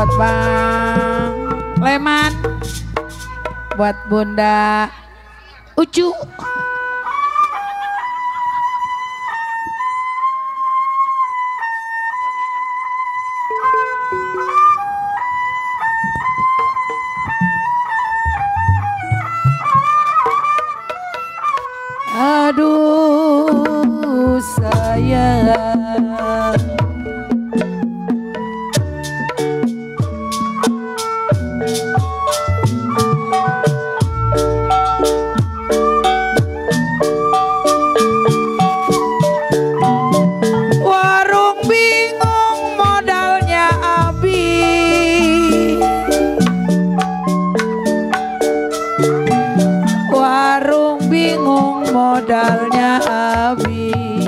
buat Bang Leman, buat Bunda Ucu. Aduh sayang, warung bingung modalnya habis, warung bingung modalnya habis,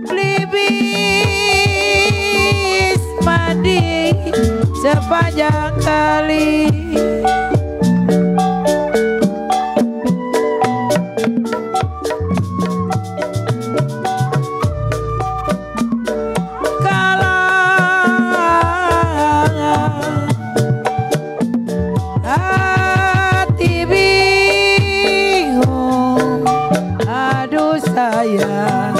beli bis mandi sepanjang kali, hati bingung, aduh sayang,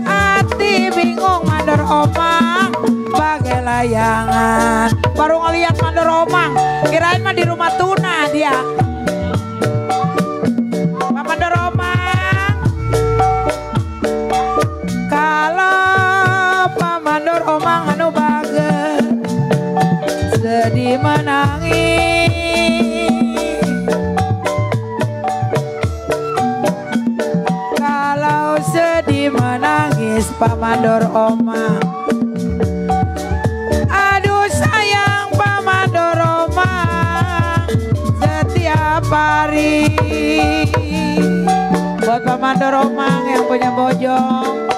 hati bingung mandor omang bagai layangan. Baru ngeliat mandor omang kirain mah di rumah tuna dia. Pak mandor omang, kalau Pak mandor omang anu bager sedih menangis, kalau sedih menangis Pak mandor omang. Aduh sayang Pak mandor omang setiap hari. Buat Pak mandor omang yang punya bojong,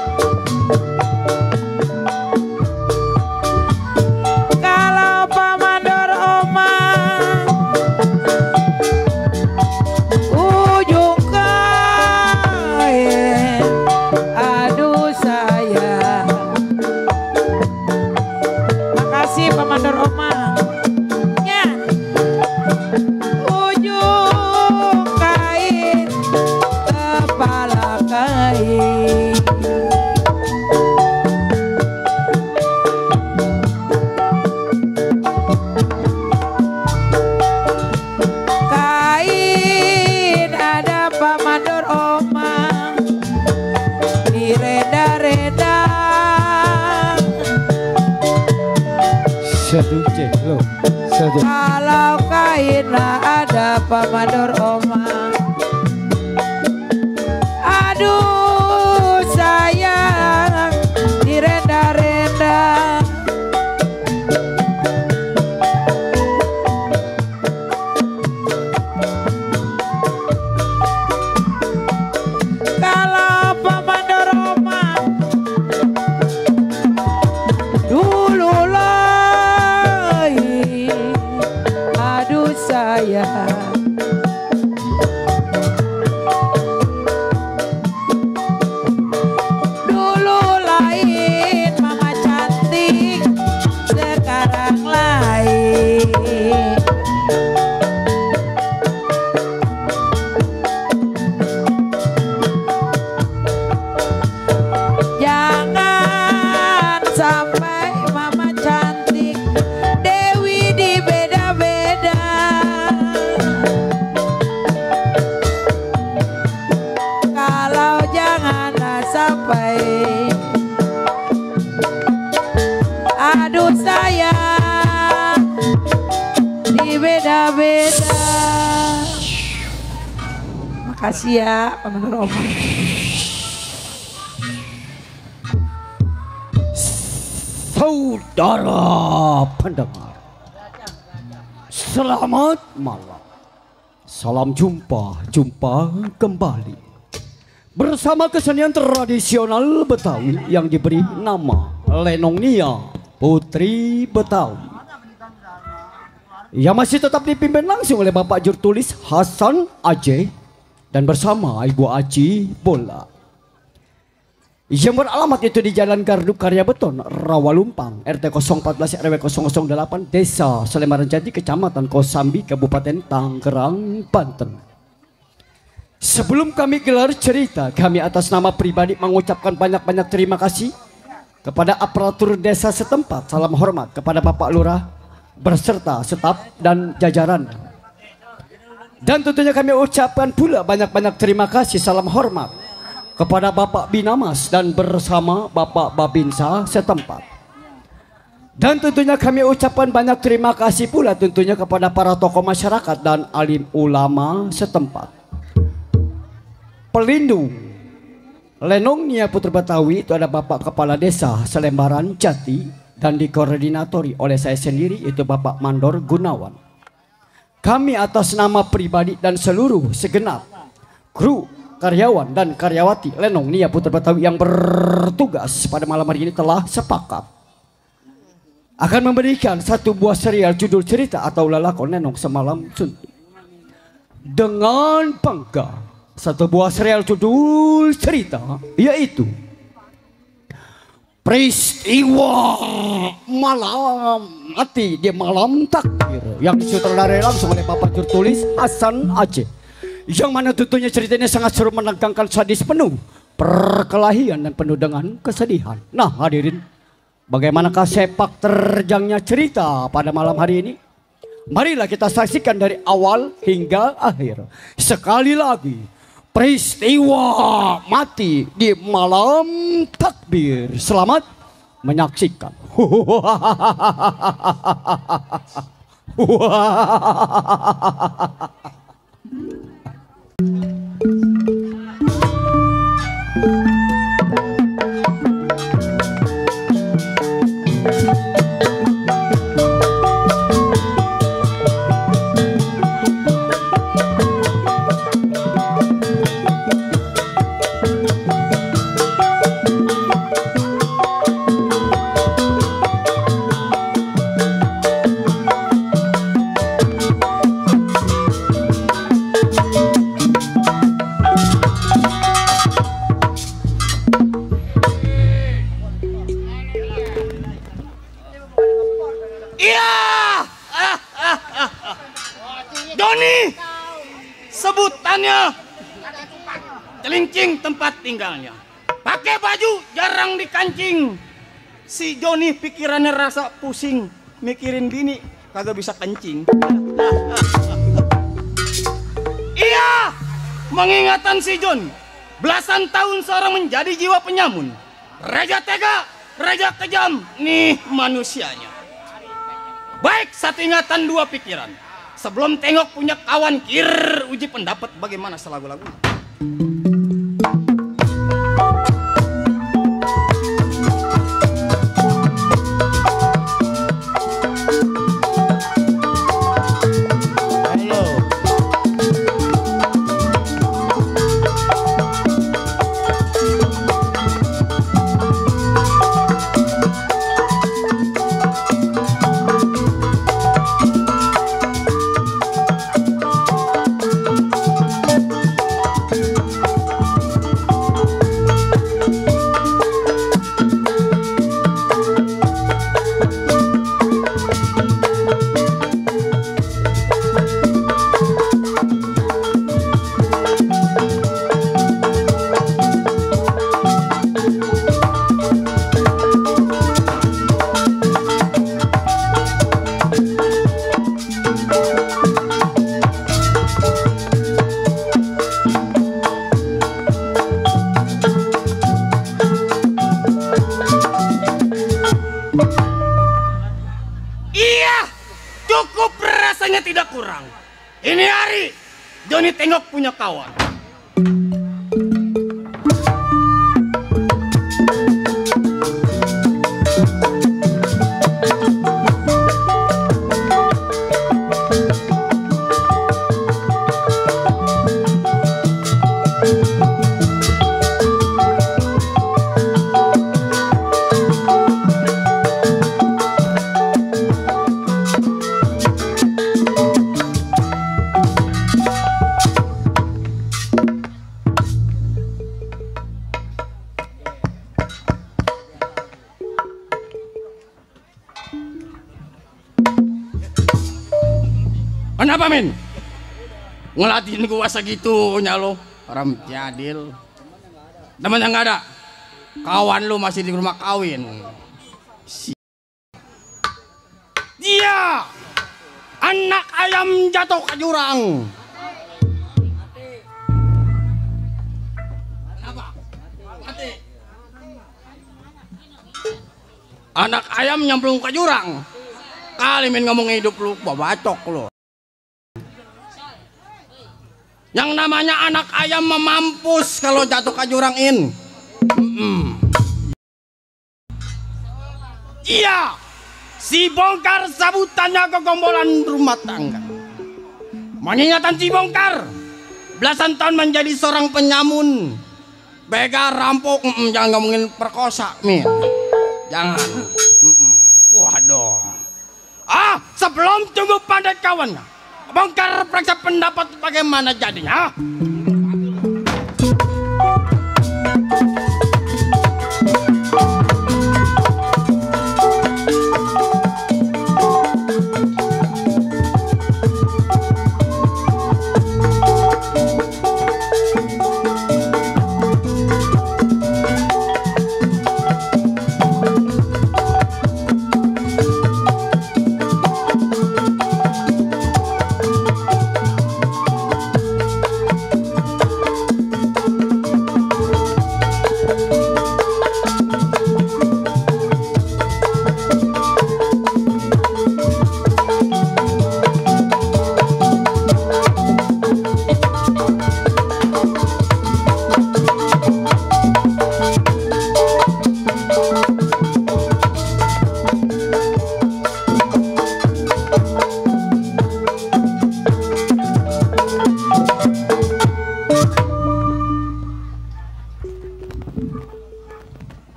kalau Pak mandor omang ujung kain, aduh sayang. Makasih Pak mandor omang ya. Ujung kain kepala kain, kain ada Pak mandor omang di reda-reda. Kalau kain ada Pak mandor omang, aduh sayang di reda-reda. Kalau Pak mandor omang dulu lain, aduh sayang, dulu lain mama cantik, sekarang lain. Jangan sampai mama cantik Dewi dibeda-beda. Kalau janganlah sampai, aduh sayang dibeda-beda. Makasih ya Pak mandor omang. Saudara pendengar, selamat malam. Salam jumpa kembali bersama kesenian tradisional Betawi yang diberi nama Lenong Nia Putri Betawi, yang masih tetap dipimpin langsung oleh Bapak Jurtulis Hasan Aceh dan bersama Ibu Aji Bola. Yang beralamat itu di Jalan Gardu Karya Beton, Rawalumpang, RT 014 RW 008, Desa Selembaran Jati, Kecamatan Kosambi, Kabupaten Tangerang, Banten. Sebelum kami gelar cerita, kami atas nama pribadi mengucapkan banyak-banyak terima kasih kepada aparatur desa setempat. Salam hormat kepada Bapak Lurah berserta staf dan jajaran. Dan tentunya kami ucapkan pula banyak-banyak terima kasih, salam hormat kepada Bapak Binamas dan bersama Bapak Babinsa setempat. Dan tentunya kami ucapkan banyak terima kasih pula tentunya kepada para tokoh masyarakat dan alim ulama setempat. Pelindung Lenong Nia Putra Betawi itu ada Bapak Kepala Desa Selembaran Jati dan dikoordinatori oleh saya sendiri itu Bapak Mandor Gunawan. Kami atas nama pribadi dan seluruh segenap kru, karyawan dan karyawati Lenong Nia Putra Betawi yang bertugas pada malam hari ini telah sepakat akan memberikan satu buah serial judul cerita atau lalakon Lenong Semalam Suntuk. Dengan bangga satu buah serial judul cerita yaitu Peristiwa Malam Mati di Malam Takdir yang disutradarai langsung oleh Bapak Jurtulis Hasan Aceh, yang mana tentunya ceritanya sangat seru, menegangkan, sadis, penuh perkelahian dan penuh dengan kesedihan. Nah hadirin, bagaimanakah sepak terjangnya cerita pada malam hari ini? Marilah kita saksikan dari awal hingga akhir. Sekali lagi, Peristiwa Mati di Malam Takbir. Selamat menyaksikan. Doni, sebutannya celincing tempat tinggalnya. Pakai baju jarang dikancing. Si Joni pikirannya rasa pusing, mikirin bini kagak bisa kencing. Iya, mengingatan si Jon. Belasan tahun seorang menjadi jiwa penyamun. Raja tega, raja kejam, nih manusianya. Baik satu ingatan dua pikiran. Sebelum tengok punya kawan kir, uji pendapat bagaimana selagu-lagu. Ini hari Joni tengok punya kawan. Kenapa men? Ngelatin gua segitunya lo, Ram Jadil. Teman yang nggak ada, kawan lu masih di rumah kawin. Dia anak ayam jatuh ke jurang. Kenapa? Mati. Anak ayam nyemplung ke jurang. Kali main ngomong hidup lu, babacok lu. Yang namanya anak ayam memampus kalau jatuh ke jurang in. Iya, si bongkar sabutannya kegombolan rumah tangga. Mengingatkan si bongkar, belasan tahun menjadi seorang penyamun, begal, rampok, jangan ngomongin perkosa, min. Jangan. Waduh. Sebelum tunggu pandai kawan, bongkar periksa pendapat bagaimana jadinya.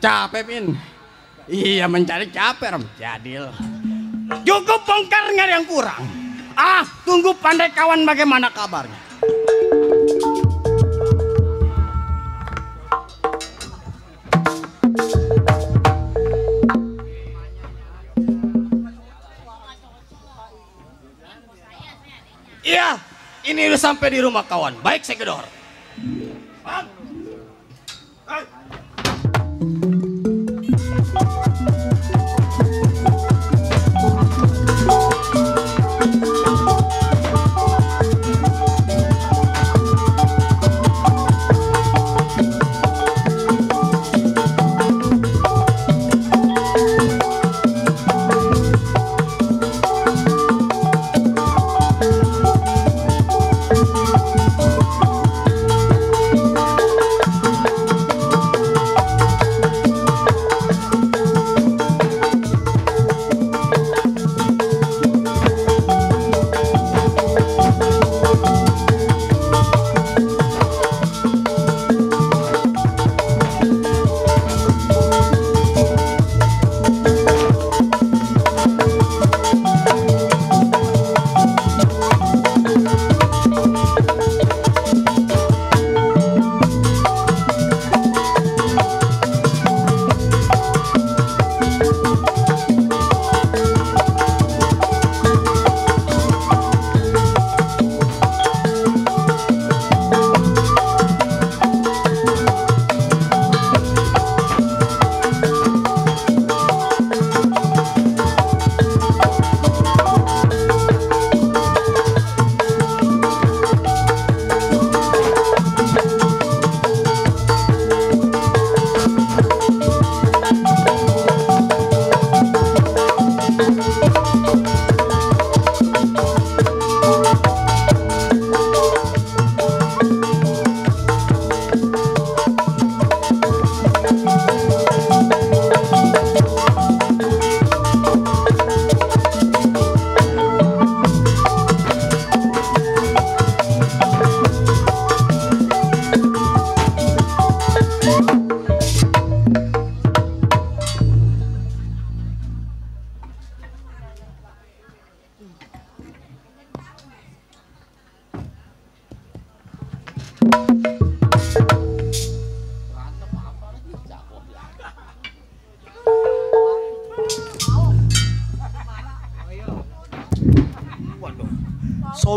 Capek Min. Iya mencari capek Ram Jadil. Cukup bongkar nggak ada yang kurang. Tunggu pandai kawan bagaimana kabarnya. Iya, ini udah sampai di rumah kawan. Baik, Segedor.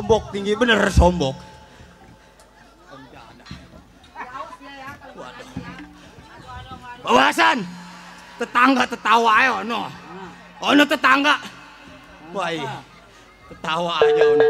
Sombok tinggi bener sombok. Bawasan, tetangga tertawa ayo no. Ono tetangga. Wah, ketawa aja ono.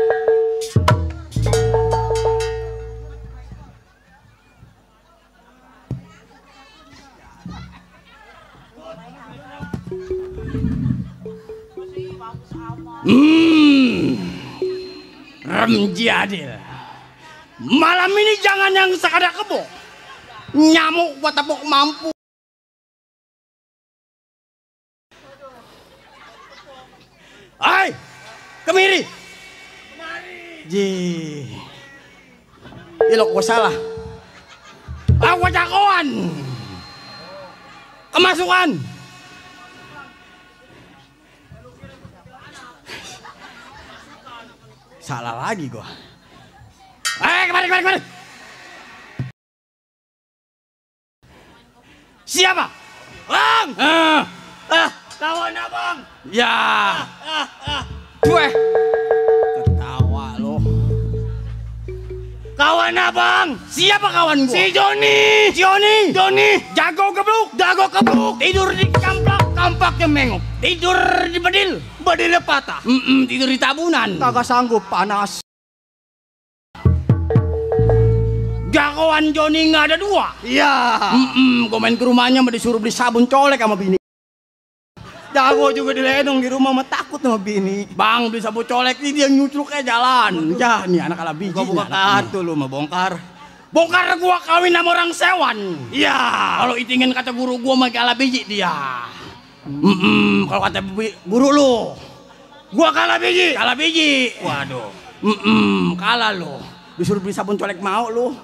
Remjadil. Malam ini jangan yang sekadar kebo. Nyamuk buat tepuk mampu. Hai, kemiri. Ji. Ilok gua salah. Aku jagoan. Kemasukan. Salah lagi gua. Kemari. Siapa? Bang! Kawan abang. Ya. Gue. Ketawa lo. Kawan abang. Siapa kawan gua? Si Joni. Joni. Jago gebluk. Tidur di kampaknya mengok. Tidur di bedilnya patah. Tidur di tabunan. Kagak sanggup, panas. Jagoan Joni nggak ada dua. Iya. Gue main ke rumahnya mau disuruh beli sabun colek sama bini. Jago juga diledong di rumah, mah takut sama bini. Bang, beli sabun colek ini dia nyucruk kayak jalan. Ya, nih anak ala biji. Buka kartu lu mah bongkar. Bongkar gua kawin sama orang sewan. Iya. Kalau itingin kata guru gua mah kalah biji dia. Kalau kata guru lu, gua kalah biji. Waduh. Kalah lu. Disuruh beli sabun colek mau lu.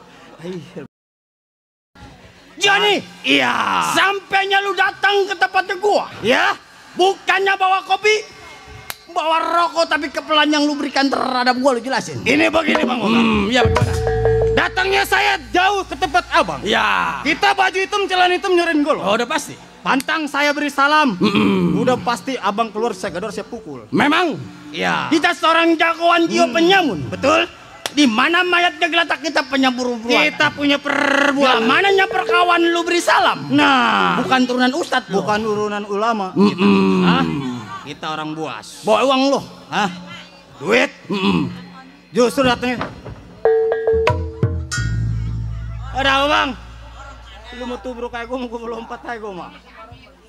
Johnny, iya. Sampainya lu datang ke tempatnya gua, ya. Bukannya bawa kopi, bawa rokok, tapi kepelan yang lu berikan terhadap gua lu jelasin. Ini begini bang. Iya bagaimana? Datangnya saya jauh ke tempat abang. Ya. Kita baju hitam, celana hitam nyurin gol. Oh, udah pasti. Pantang saya beri salam. Udah pasti abang keluar saya gedor saya pukul. Memang. Iya. Kita seorang jagoan jiwa penyamun. Betul. Di mana mayatnya gelatak kita punya perbuatan. Kita punya perbuatan. Mananya perkawan lu beri salam. Nah, bukan turunan ustadz, bukan turunan ulama. Kita orang buas. Bawa uang lu, duit. Justru datengnya. Ada apa bang? Lu mau tubruk kayak gue, mau lompat kayak gue mah.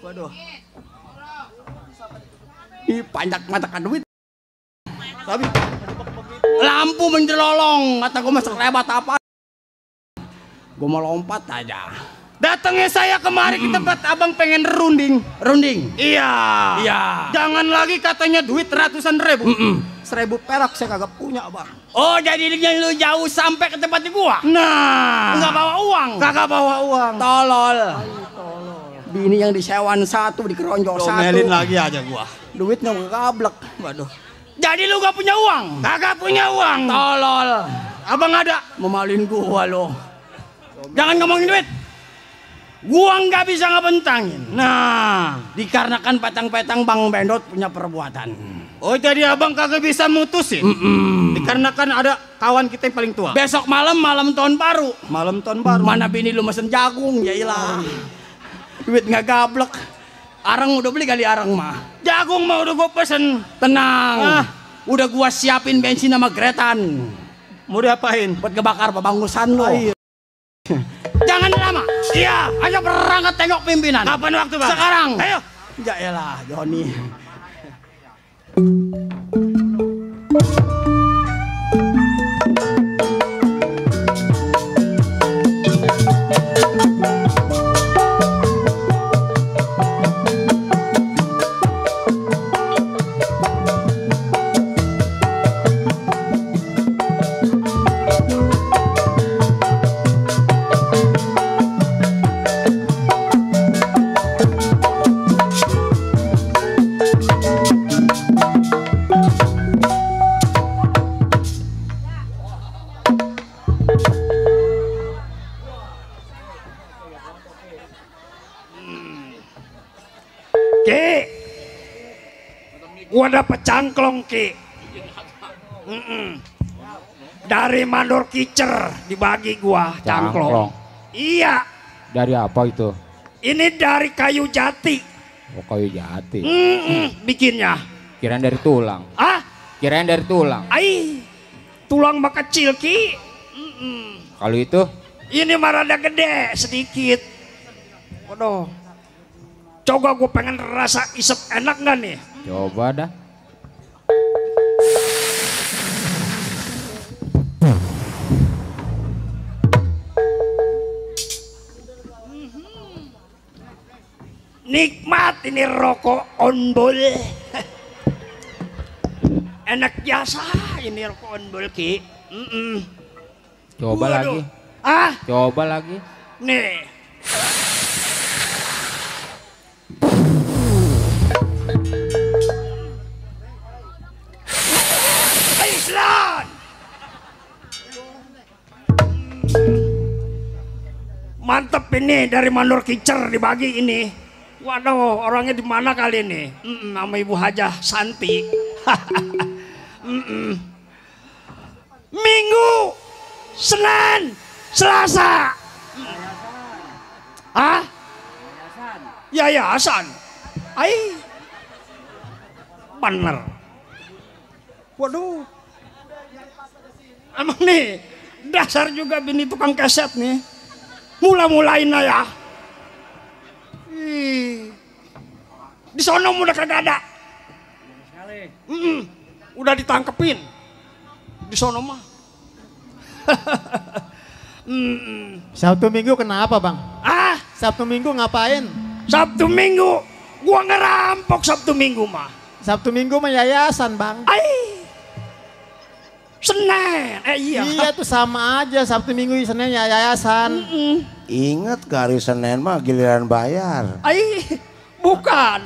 Waduh. Ih, panjang mata kan duit. Tapi lampu menjelolong, kata gue masuk lebat apa? Gue mau lompat aja. Datangnya saya kemari ke tempat abang pengen runding. Iya. Jangan lagi katanya duit ratusan ribu. 1000 perak saya kagak punya bang. Oh jadi lu jauh sampai ke tempatnya gua? Nah. Nggak bawa uang? Kagak bawa uang. Tolol. Bini yang disewan satu, dikeronjol satu. Domelin lagi aja gua. Duitnya ngegablek. Waduh. Jadi lu gak punya uang? Kagak punya uang. Tolol. Abang ada? Memalin gua lo. Jangan ngomongin duit. Gua nggak bisa ngebentangin. Nah, dikarenakan petang-petang Bang Bendot punya perbuatan. Oh jadi abang kagak bisa mutusin? Dikarenakan ada kawan kita yang paling tua. Besok malam tahun baru. Malam tahun baru. Mana bini lu mesen jagung? Ya ilah. Duit nggak gablek. Arang udah beli kali arang mah. Jagung mah udah gua pesen. Tenang. Udah gua siapin bensin sama gretan. Mau diapain? Buat ngebakar babangusan lo. Jangan lama. Iya, ayo berangkat tengok pimpinan. Kapan waktu bang? Sekarang. Ayo. Ya elah, Joni. Gua dapet cangklong Ki. Dari mandor kicer dibagi gua cangklong. Iya. Dari apa itu? Ini dari kayu jati. Oh, kayu jati. Bikinnya. Kirain dari tulang. Ah? Kirain dari tulang. Ai. Tulang mah kecil ki. Kalau itu? Ini mah rada gede sedikit. Waduh. Coba gue pengen rasa isep enak nggak nih? Coba dah. Nikmat ini rokok onbol. Enak biasa ini rokok onbol ki. Coba lagi. Ah? Coba lagi. Nih. Islam. Mantep ini dari mandor kicer dibagi ini. Waduh, orangnya di mana kali ini? Nama Ibu Hajah Santi. Minggu, Senin, Selasa. Ah? Yayasan. Ai. Bener. Waduh. Emang nih, dasar juga bini tukang keset nih. Mula-mulain ya. Di sono udah kagak ada. Udah ditangkepin. Di sono mah. Sabtu Minggu kenapa bang? Ah? Sabtu Minggu ngapain? Sabtu Minggu gua ngerampok Sabtu Minggu mah. Sabtu Minggu mah yayasan bang. Ai. Senin. Iya. Iya tuh sama aja Sabtu Minggu Senin yayasan. Ingat ke hari Senin mah giliran bayar. Ai. Bukan.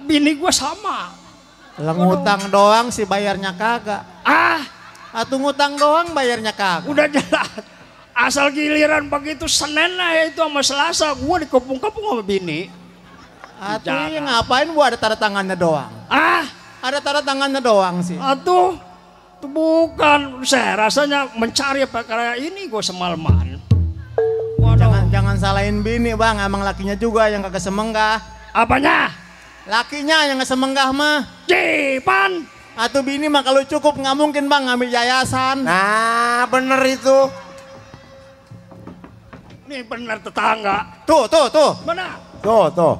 Bini gua sama. Ngutang doang sih bayarnya kagak. Ah. Atau ngutang doang bayarnya kagak. Udah jelas. Asal giliran begitu Senin lah itu sama Selasa gua dikepung-kepung sama bini. Atuh iya ngapain gua ada tanda tangannya doang. Ah. Ada tanda tangannya doang sih. Atuh. Itu bukan. Saya rasanya mencari perkara ini gua semalaman. Jangan salahin bini bang. Emang lakinya juga yang kagak semenggah. Apanya? Lakinya yang gak semenggah mah. Cipan. Atau bini mah kalau cukup nggak mungkin bang ngambil yayasan. Nah bener itu. Ini benar tetangga. Tuh. Mana? Tuh.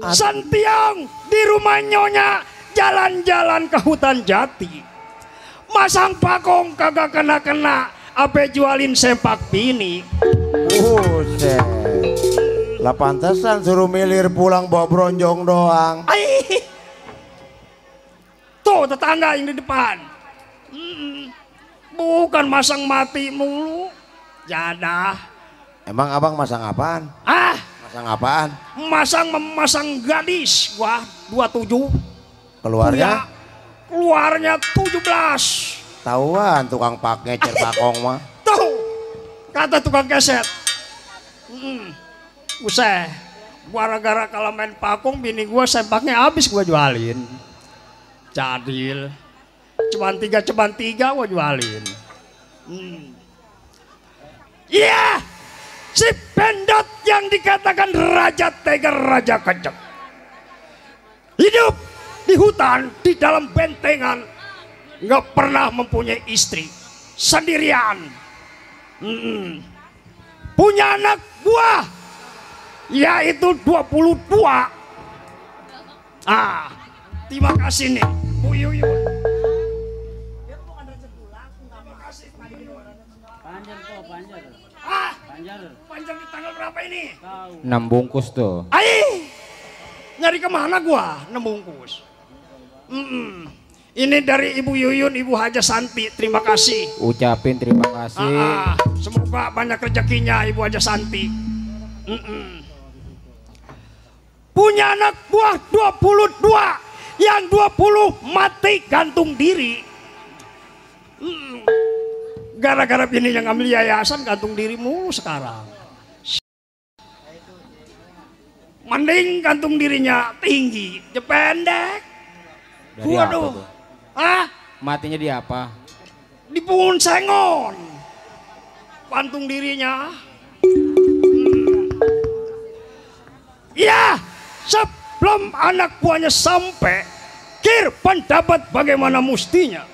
Santiang di rumah nyonya jalan-jalan ke hutan jati. Masang pakong kagak kena-kena. Apa jualin sempak bini. Buset. Lah pantesan suruh milir pulang bawa bronjong doang. Ai. Tuh tetangga yang di depan. Bukan masang mati mulu. Jadah. Emang abang masang apaan? Ah. Masang apaan? Memasang gadis. Wah 27. Keluarnya? Keluarnya 17. Tahuan tukang pak ngecer pakong mah. Tuh. Kata tukang keset. Usah. Gara-gara kalau main pakung bini gua sempaknya habis gua jualin. Jadil. Cuman tiga gua jualin. Iya. Si pendot yang dikatakan raja tega, raja kejam. Hidup di hutan, di dalam bentengan, nggak pernah mempunyai istri, sendirian. Punya anak buah, yaitu 22. Ah, terima kasih nih, Bu Yuyun. Panjang di tanggal berapa ini? 6 bungkus tuh. Ai, nyari kemana gua? 6 bungkus. Ini dari Ibu Yuyun, Ibu Hajah Santi. Terima kasih. Ucapin terima kasih. Semoga banyak rezekinya Ibu Hajah Santi. Punya anak buah 22. Yang 20 mati gantung diri. Gara-gara bini yang ngambil yayasan gantung diri mulu sekarang. Mending gantung dirinya tinggi, pendek. Dari Waduh. apa tuh? Ah, Matinya di apa? di pungun sengon. Pantung dirinya. Ya, sebelum anak buahnya sampai, Kir pendapat bagaimana mustinya.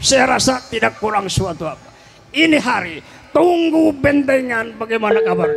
Saya rasa tidak kurang suatu apa. Ini hari, tunggu bentengan bagaimana kabar.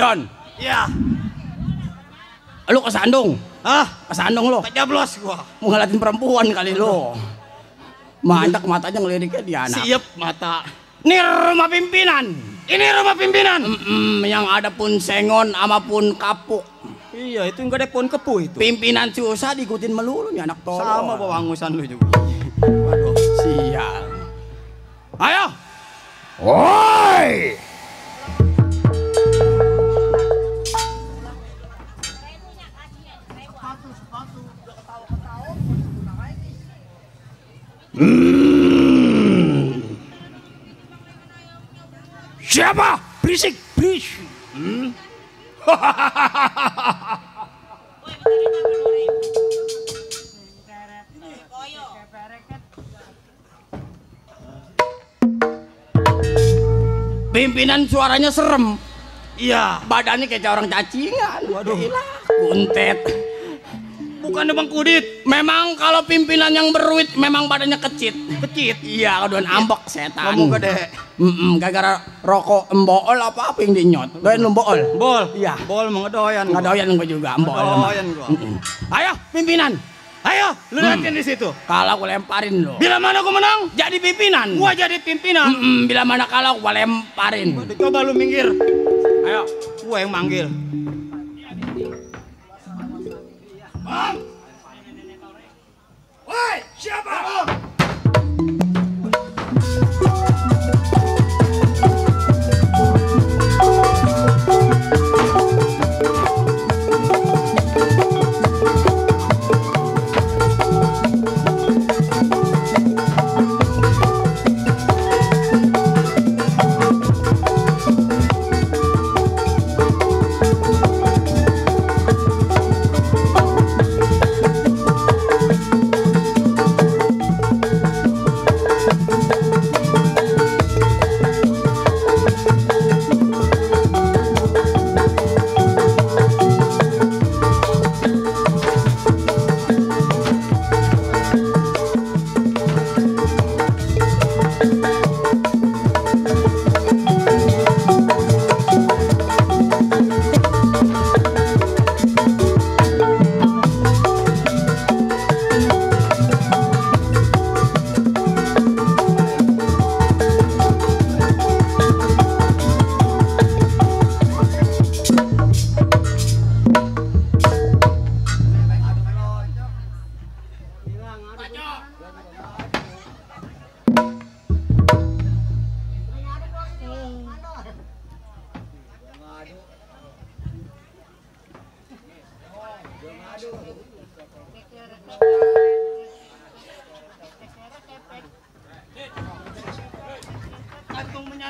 John. Iya. Lu kesandung. Hah? Kesandung lo. Kejablos gua. Mau ngeliatin perempuan kali lo. Mandak matanya ngeliriknya di anak. Siap mata. Ini rumah pimpinan. Ini rumah pimpinan. Yang ada pun sengon ama pun kapuk. Iya, itu enggak ada pohon kepu itu. Pimpinan susah diikutin melulu nih anak tolol. Sama bawa angusan lu juga. Waduh, sial. Ayo. Woi! Siapa? Berisik, berisik. Pimpinan suaranya serem. Iya. Badannya kayak orang cacingan. Waduh. Kuntet. Bukan Bang Kudit. Memang kalau pimpinan yang beruit memang badannya kecit. Kecit. Iya, keduan ambek setan. Kamu gede. Gara-gara rokok embol apa yang dinyot. Doyan lu mbol. Bol. Iya. Bol mengedoyan. Nggak doyan gua juga embol. Ngedoyan gua. Ayo pimpinan. Ayo, lu latihan di situ. Kalau aku lemparin lo. Bila mana gua menang? Jadi pimpinan. Gua jadi pimpinan. Bila mana kalau gua lemparin. Coba lu minggir. Ayo, gua yang manggil. Woi, siapa?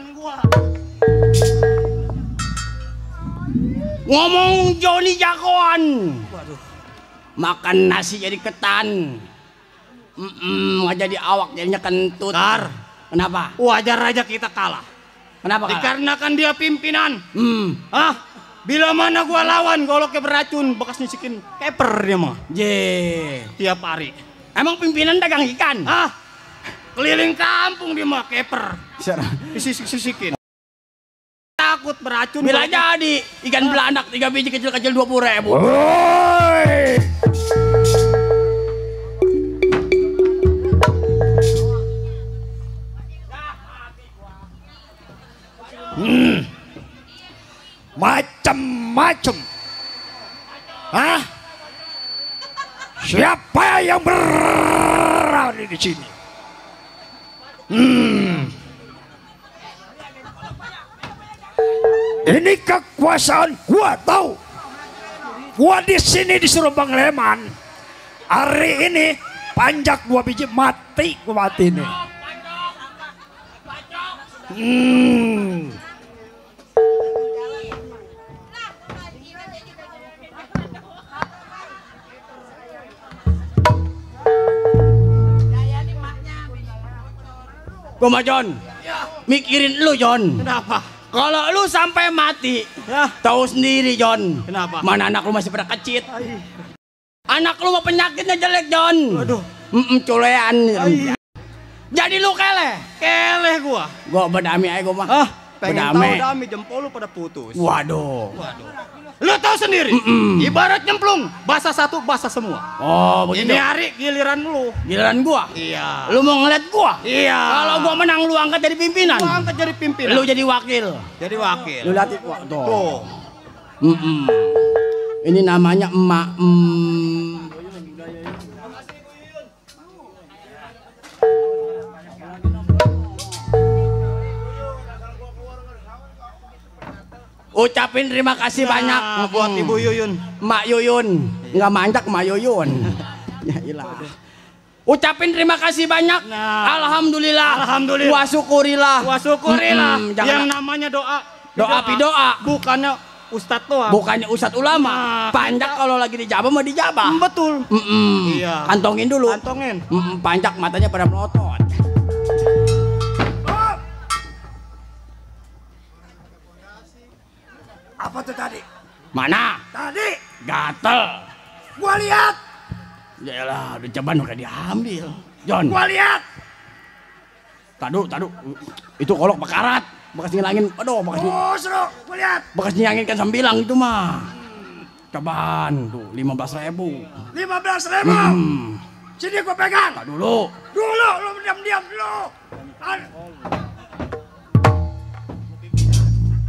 pimpinan gua. Ngomong Joni jagoan. Waduh. Makan nasi jadi ketan. Nggak jadi awak jadinya kentut. Kenapa? Wajar aja kita kalah. Kenapa kalah? Dikarenakan dia pimpinan. Bila mana gua lawan goloknya beracun, bekas nyisikin keper dia mah. Tiap hari. Emang pimpinan dagang ikan? Keliling kampung dia mah keper. Sisikin. Takut beracun. Bila jadi ikan belanak 3 biji kecil-kecil 20.000. Woi! Macam-macam. Siapa yang berani di sini? Ini kekuasaan gua tahu. Gua di sini disuruh Bang Leman. Hari ini panjak 2 biji mati, gua mati nih. Gua mah John, mikirin lu John. Kenapa? Kalau lu sampai mati, tahu sendiri John. Kenapa? Mana anak lu masih pada kecil. Anak lu mah penyakitnya jelek John. Aduh. Culean. Jadi lu keleh gua. Gua berdamai aja gua mah. Pengen tahu dami jempol lu pada putus. Waduh. Lu tahu sendiri, ibarat nyemplung, basah satu, basah semua. Oh, begitu. Ini hari giliran lu. Giliran gua? Iya. Lu mau ngeliat gua? Iya. Kalau gua menang, lu angkat jadi pimpinan. Gua angkat jadi pimpinan. Lu jadi wakil. Jadi wakil. Lu liatin, tuh. Ini namanya emak. Ucapin terima kasih banyak buat Ibu Yuyun, Mak Yuyun, nggak manjak Mak Yuyun. Ya ilah. Ucapin terima kasih banyak. Alhamdulillah. Alhamdulillah. Wasyukurilah. Yang namanya doa. Doa. Bukannya ustadz doa. Bukannya ustadz ulama. Panjak kalau lagi dijabah mah dijabah. Betul. Iya. Kantongin dulu. Kantongin. Panjak matanya pada melotot. Apa tuh tadi? Mana? Tadi gatel. Gua lihat. Yaelah, udah ceban udah diambil. John. Gua lihat. Tadu. Itu kolok bakarat. Bekas ngilangin. Aduh, seru. Gua lihat. Bekas nyangin kan sambilang itu mah. Cobaan tuh 15.000. 15.000. Sini gua pegang. Tak dulu. Lu diam dulu.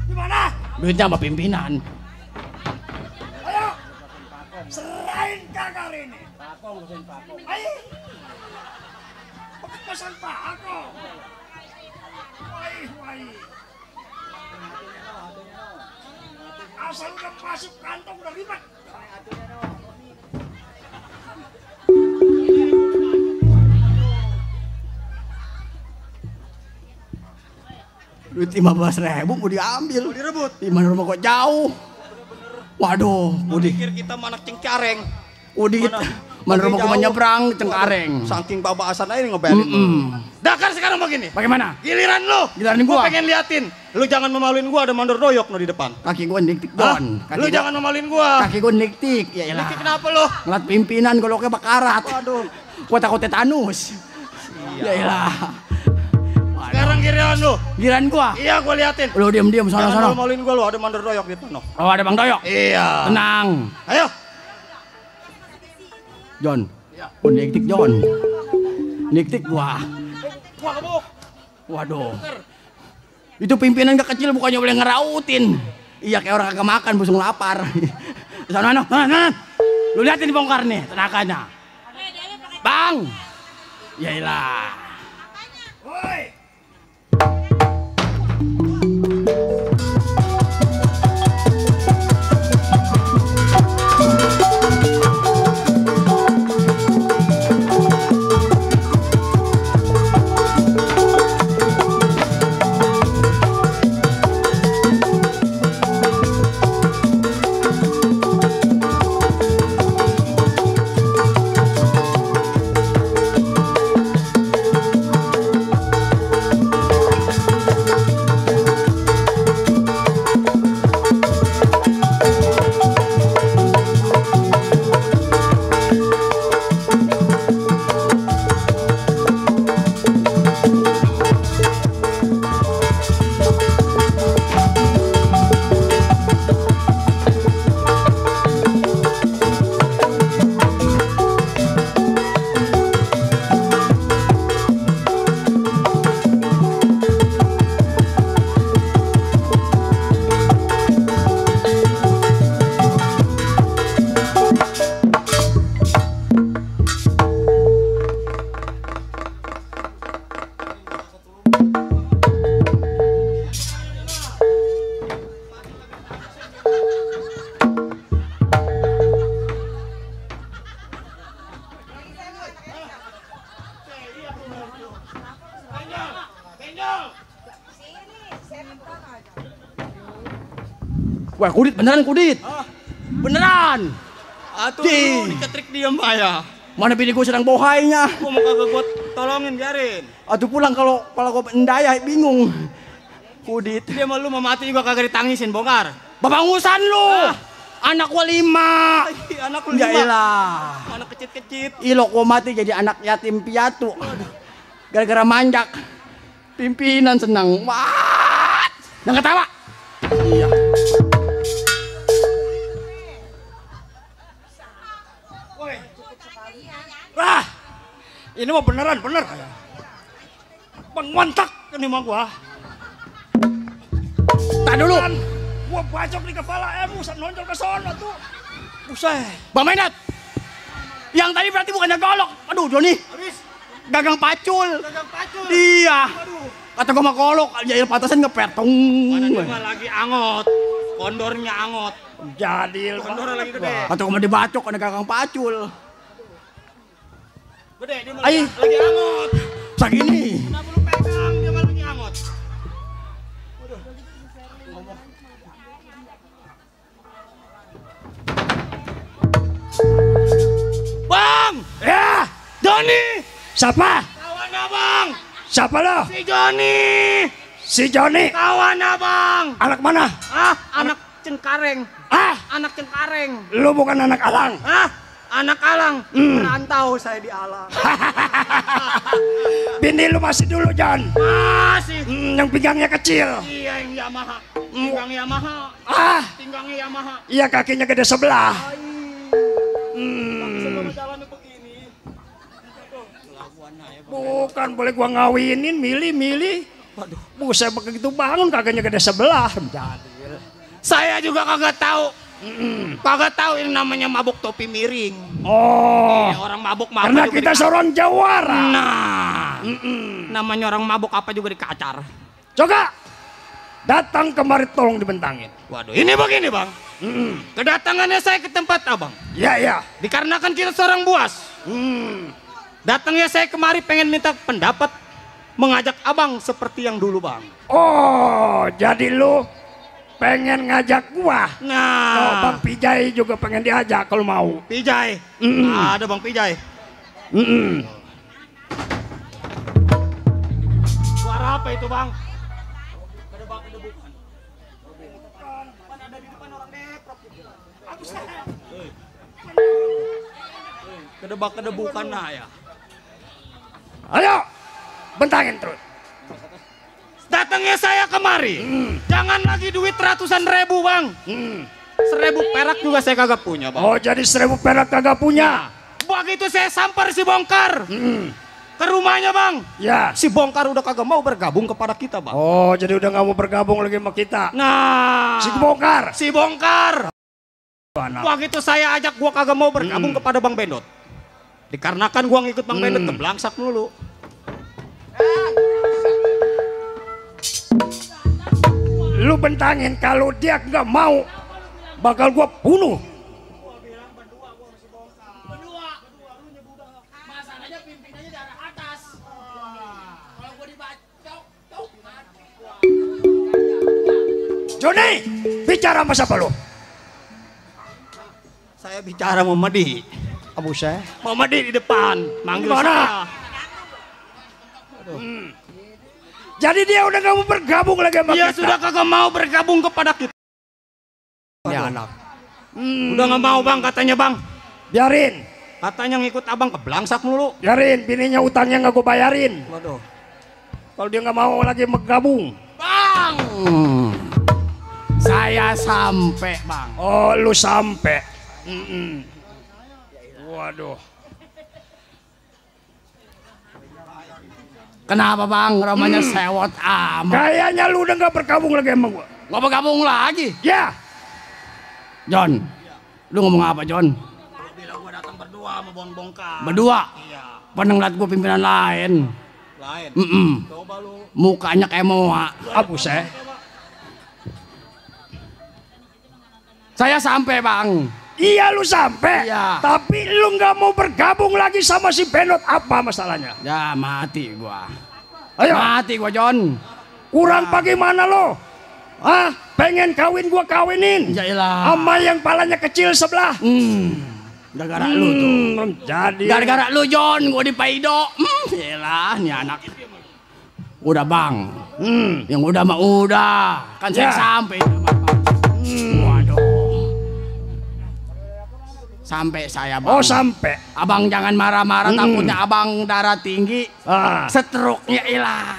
Gimana? Duitnya sama pimpinan. Ayo, serahin kakak ini. Ayo, pesan Pak Ako. Wai. Asal udah masuk kantong udah ribet. Duit 15.000 mau diambil. Mau direbut. Di mana rumah kok jauh. Waduh, pikir kita anak Cengkareng. Mana rumah kok nyebrang Cengkareng. Saking babaasan aja ngebayarin. Dakar sekarang begini. Bagaimana? Giliran lu. Giliran gua. Pengen liatin. Lu jangan memaluin gua ada mandor doyok no di depan. Kaki gua niktik Don. Lu jangan memaluin gua. Kaki gua niktik. Ya elah. Niktik kenapa lu? Ngeliat pimpinan goloknya bakarat. Waduh. Gua takut tetanus. Ya elah. Sekarang giliran lu. Giliran gua. Iya gua liatin. Lu diam sana. Jangan maluin gua lu ada mandor doyok di depan. Oh ada Bang Doyok. Iya. Tenang. Ayo. John. Oh niktik John. Niktik gua. Wah kebuk. Waduh. Itu pimpinan gak kecil bukannya boleh ngerautin. Iya kayak orang kagak makan busung lapar. Sana. Lu liatin bongkar nih tenaganya. Bang. Yailah. Woi. Wah, Kudit beneran Kudit. Beneran. Atuh, Di. diketrik dia Maya. Mana bini gue sedang bohainya. Gua mau kagak gua tolongin biarin. Aduh pulang kalau gue endaya bingung. Kudit. Dia mau lu mau mati juga kagak ditangisin, bongkar. Babangusan lu. Anak gua 5. Anak lu Ya 5. elah. Anak kecil-kecil. Ilo gua mati jadi anak yatim piatu. Gara-gara manjak. Pimpinan senang. What? Yang ketawa. Iya. Wah, ini mah beneran bener. Bang mantak ini mah gua. Tak dulu. Gua bacok di kepala buset nonjol ke sono tuh. Buset. Bang Menat. Yang tadi berarti bukannya golok. Aduh Joni. Gagang pacul. Iya. Kata gua mah golok. Jadi patasan ngepetong. Mana dia mah lagi angot. Kondornya angot. Jadil. Kondor lagi gede. Kata gua mah dibacok ada gagang pacul. Gede dia mah Ay. lagi angot. Segini. Kenapa lu pegang dia mah lagi angot? Bang! Ya, Joni! siapa? Kawan abang! Siapa lo? Si Joni! Si Joni. Kawan abang! Anak mana? Ah, anak Cengkareng. Ah, Anak Cengkareng. lu bukan anak Alang. Ah, anak Alang. Merantau saya di Alang. Bini lu masih dulu, John. Masih. Yang pinggangnya kecil. Iya yang Yamaha. Pinggang Yamaha. Ah, Pinggangnya Yamaha. iya kakinya gede sebelah. Sebelum jalannya begini. Bukan boleh gua ngawinin, milih. Waduh, buset begitu bangun kakinya gede sebelah. Jadil. Saya juga kagak tahu. Kagak tahu yang namanya mabuk topi miring. Oh, Orang mabuk karena juga kita di- seorang jawara. Nah, namanya orang mabuk apa juga dikacar. Coba datang kemari tolong dibentangin. Waduh, ini begini bang. Kedatangannya saya ke tempat abang. Ya. Dikarenakan kita seorang buas. Datangnya saya kemari pengen minta pendapat mengajak abang seperti yang dulu bang. Oh, jadi lu pengen ngajak gua. Oh, Nah, Bang Pijay juga pengen diajak kalau mau. Pijay. Ada bang Pijay. Suara apa itu bang? Kedebak-kedebukan nah ya. Ayo, bentangin terus. Datangnya saya kemari. Jangan lagi duit ratusan ribu bang. 1.000 perak juga saya kagak punya bang. Oh, jadi 1.000 perak kagak punya. Begitu saya sampar si Bongkar ke rumahnya bang. Ya. Si Bongkar udah kagak mau bergabung kepada kita bang. Oh, jadi udah nggak mau bergabung lagi sama kita. Nah, Si Bongkar. si Bongkar. Anak. Begitu saya ajak gua kagak mau bergabung kepada Bang Bendot. Dikarenakan gua ngikut Bang Bendot kebelangsak mulu. Lu bentangin kalau dia nggak mau, bakal gua bunuh. Joni, bicara sama siapa lu? Saya bicara sama Madi. Abu saya. Mama di depan, manggil Di mana? saya. Jadi dia udah gak mau bergabung lagi sama Dia kita. sudah kagak mau bergabung kepada kita. Ini anak. Udah nggak mau bang katanya bang. Biarin, Katanya ngikut abang kebelangsak mulu. biarin. Bininya utangnya nggak gue bayarin. Waduh. Kalau dia nggak mau lagi bergabung. Bang, saya sampai bang. Oh, lu sampai. Waduh. Kenapa bang? Ramanya sewot amat. Kayaknya lu udah nggak bergabung lagi sama gue. Nggak bergabung lagi. Ya, John, lu ngomong apa John? Bilang gua datang berdua sama Bang Bongkar. Berdua. Iya. Pernah ngeliat gua pimpinan lain. Lain. Coba lu. Mukanya kayak moa. Abu saya. Saya sampai bang. Iya lu sampai, Iya. tapi lu nggak mau bergabung lagi sama si Benot, apa masalahnya? Ya mati gua. Ayo, Mati gua John. kurang bagaimana lo? Ah, pengen kawin gua kawinin. Yaelah. Sama yang palanya kecil sebelah. Gara-gara lu tuh. Jadi. Gara-gara lu John, gua di Paido. Yaelah, nih anak. Udah bang. Yang udah mah udah. Kan saya Ya. sampai. Waduh. Sampai saya bang. Oh sampai. Abang jangan marah-marah, takutnya abang darah tinggi. Ah. Stroke-nya hilang.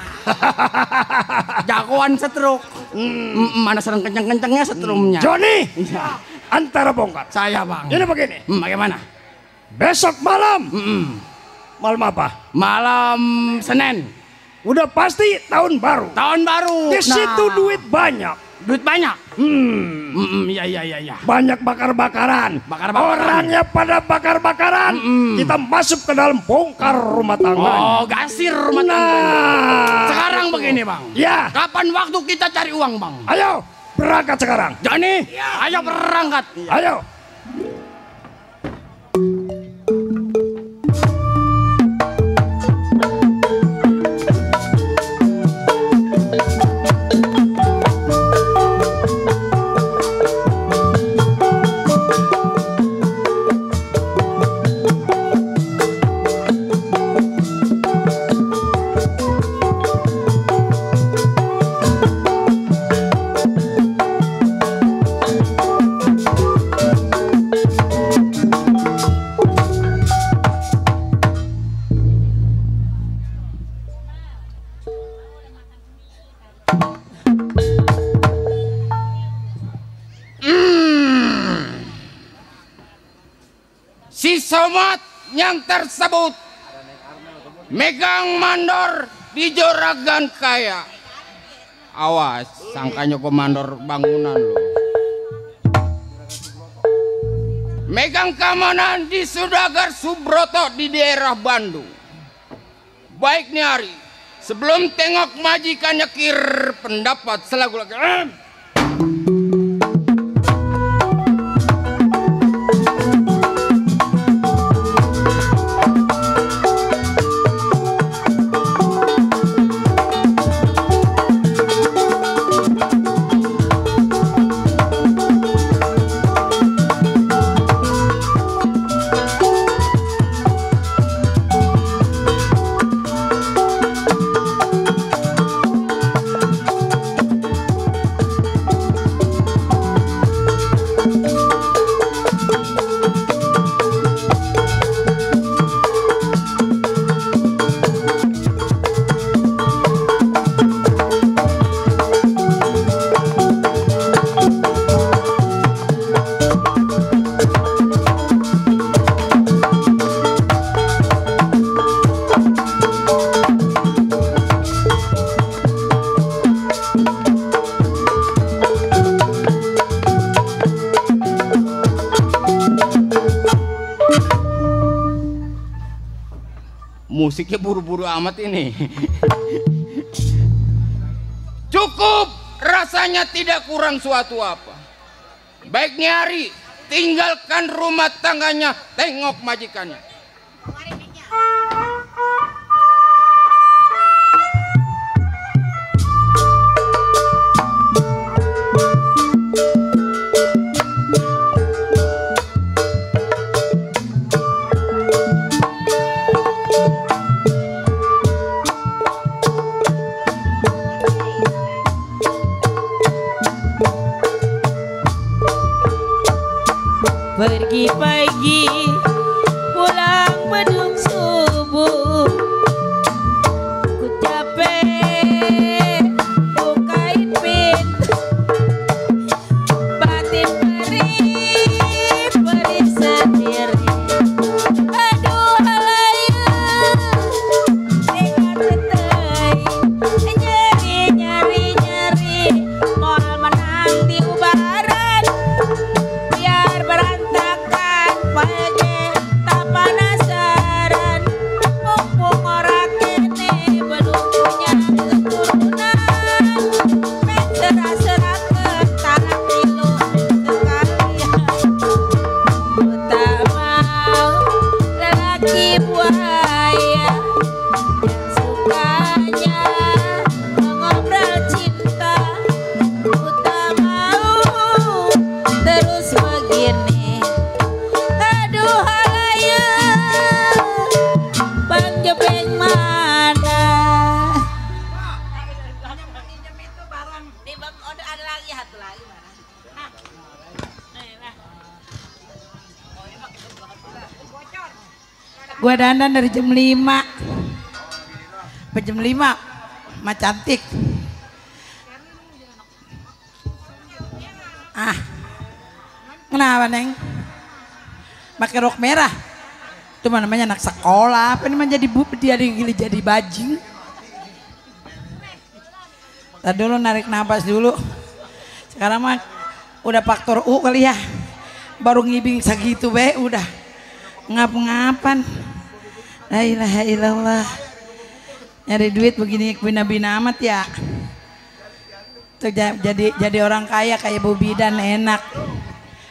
Jagoan stroke. Mana sering kenceng-kencengnya setrumnya. Joni, Iya. antara bongkar. Saya bang. Ini begini. Bagaimana? Besok malam. Malam apa? Malam Senin. Udah pasti tahun baru. Tahun baru. Di situ duit banyak. Duit banyak. Iya. Banyak bakar-bakaran. Bakar-bakaran. Orangnya pada bakar-bakaran. Kita masuk ke dalam bongkar rumah tangga. Oh, gasir rumah tangga. Nah. Sekarang begini bang. Ya. Kapan waktu kita cari uang bang? Ayo berangkat sekarang. Joni, ayo berangkat. Ayo. Si somat yang tersebut megang mandor di Juragan Kaya. Awas, sangkanya komandor bangunan lo. Megang keamanan di Sudagar Subroto di daerah Bandung. Baik nih Ari, sebelum tengok majikan nyekir pendapat selagu lagi. Musiknya buru-buru amat ini. Cukup, rasanya tidak kurang suatu apa. Baik Nyari, tinggalkan rumah tangganya, tengok majikannya. Pergi pagi, pulang beduk subuh. Ku capek, bukain pintu. Batin perih sendiri. Aduh halayang, dengan tetai. Nyeri, moal menang di ubaran. Biar berantakan Gua dandan dari jam 5 sampai jam 5 mah cantik. Ah, kenapa Neng? Pakai rok merah. Itu namanya anak sekolah. Apa ini mah jadi jadi bajing. Tadi dulu narik nafas dulu. Sekarang mah udah faktor U kali ya. Baru ngibing segitu be udah ngap-ngapan. La ilaha illallah. Nyari duit begini bina-bina amat ya. Tuh jadi orang kaya kayak Bu Bidan enak.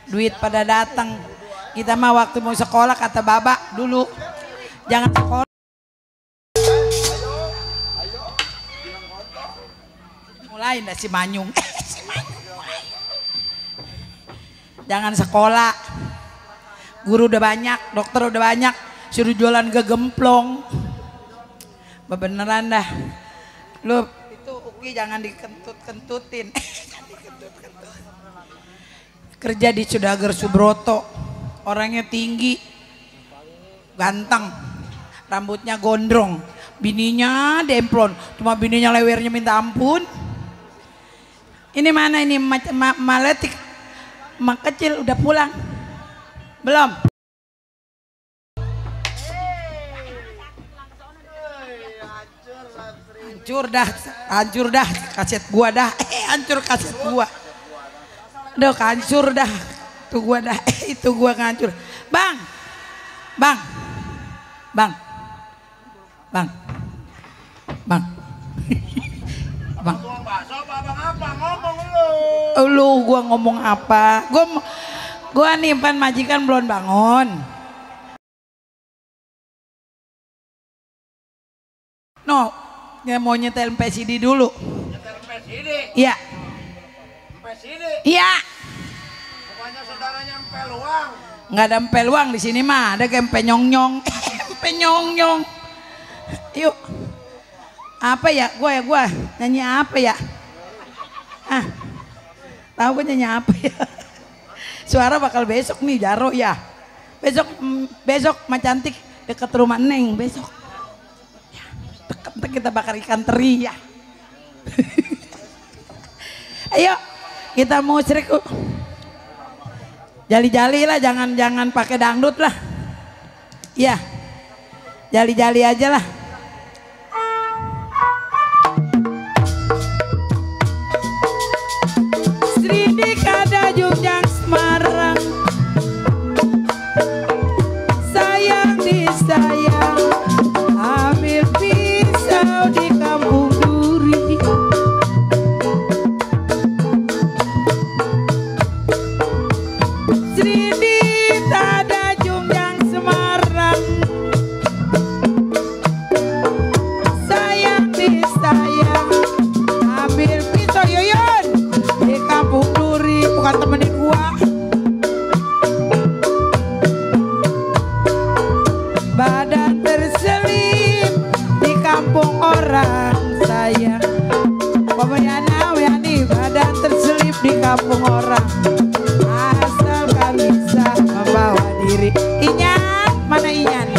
Duit pada datang. Kita mah waktu mau sekolah kata Baba dulu jangan sekolah. Mulai dah si Manyung. Si Manyung mulai. Jangan sekolah. Guru udah banyak, dokter udah banyak, suruh jualan gegemplong. Beneran dah. Lu itu Uki jangan dikentut-kentutin. Kerja di Sudagar Subroto. Orangnya tinggi, ganteng, rambutnya gondrong, bininya demplon, cuma bininya lewernya minta ampun. Ini mana ini Maletik, mak kecil udah pulang, belum? Hancur dah kaset gua dah, hancur kaset gua, udah hancur dah. Itu gua dah, itu gua ngancur. Bang. Lu gua ngomong apa? Gua nimpan majikan belum bangun. No, ya mau nyetel PCD dulu. Nyetel PCD? Iya. PCD? Iya. Saudaranya empel uang. Nggak ada empel uang di sini mah, ada empe nyong-nyong. Empe nyong-nyong. Yuk. Apa ya? Gua nyanyi apa ya? Ah. Tahu gue nyanyi apa ya? Suara bakal besok nih Jaro ya. Besok mah cantik deket rumah Neng besok. Ya, deket kita bakar ikan teri ya. Ayo, kita musrik. Jali-jali lah, jangan pakai dangdut lah. Iya, jali-jali aja lah. Sri Dikada Jungjang Semarang, sayang disayang, ambil pisau di kampung duri. Temenin gua badan terselip di kampung orang sayang. Pemayana wayani badan terselip di kampung orang, asalkan bisa membawa diri. Inyan, mana Inyan?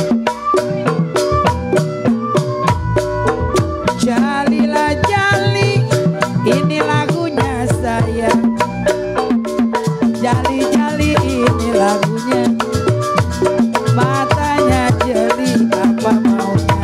Jalilah jali, ini lagunya sayang. Jali-jali ini lagunya, matanya jeli apa maunya.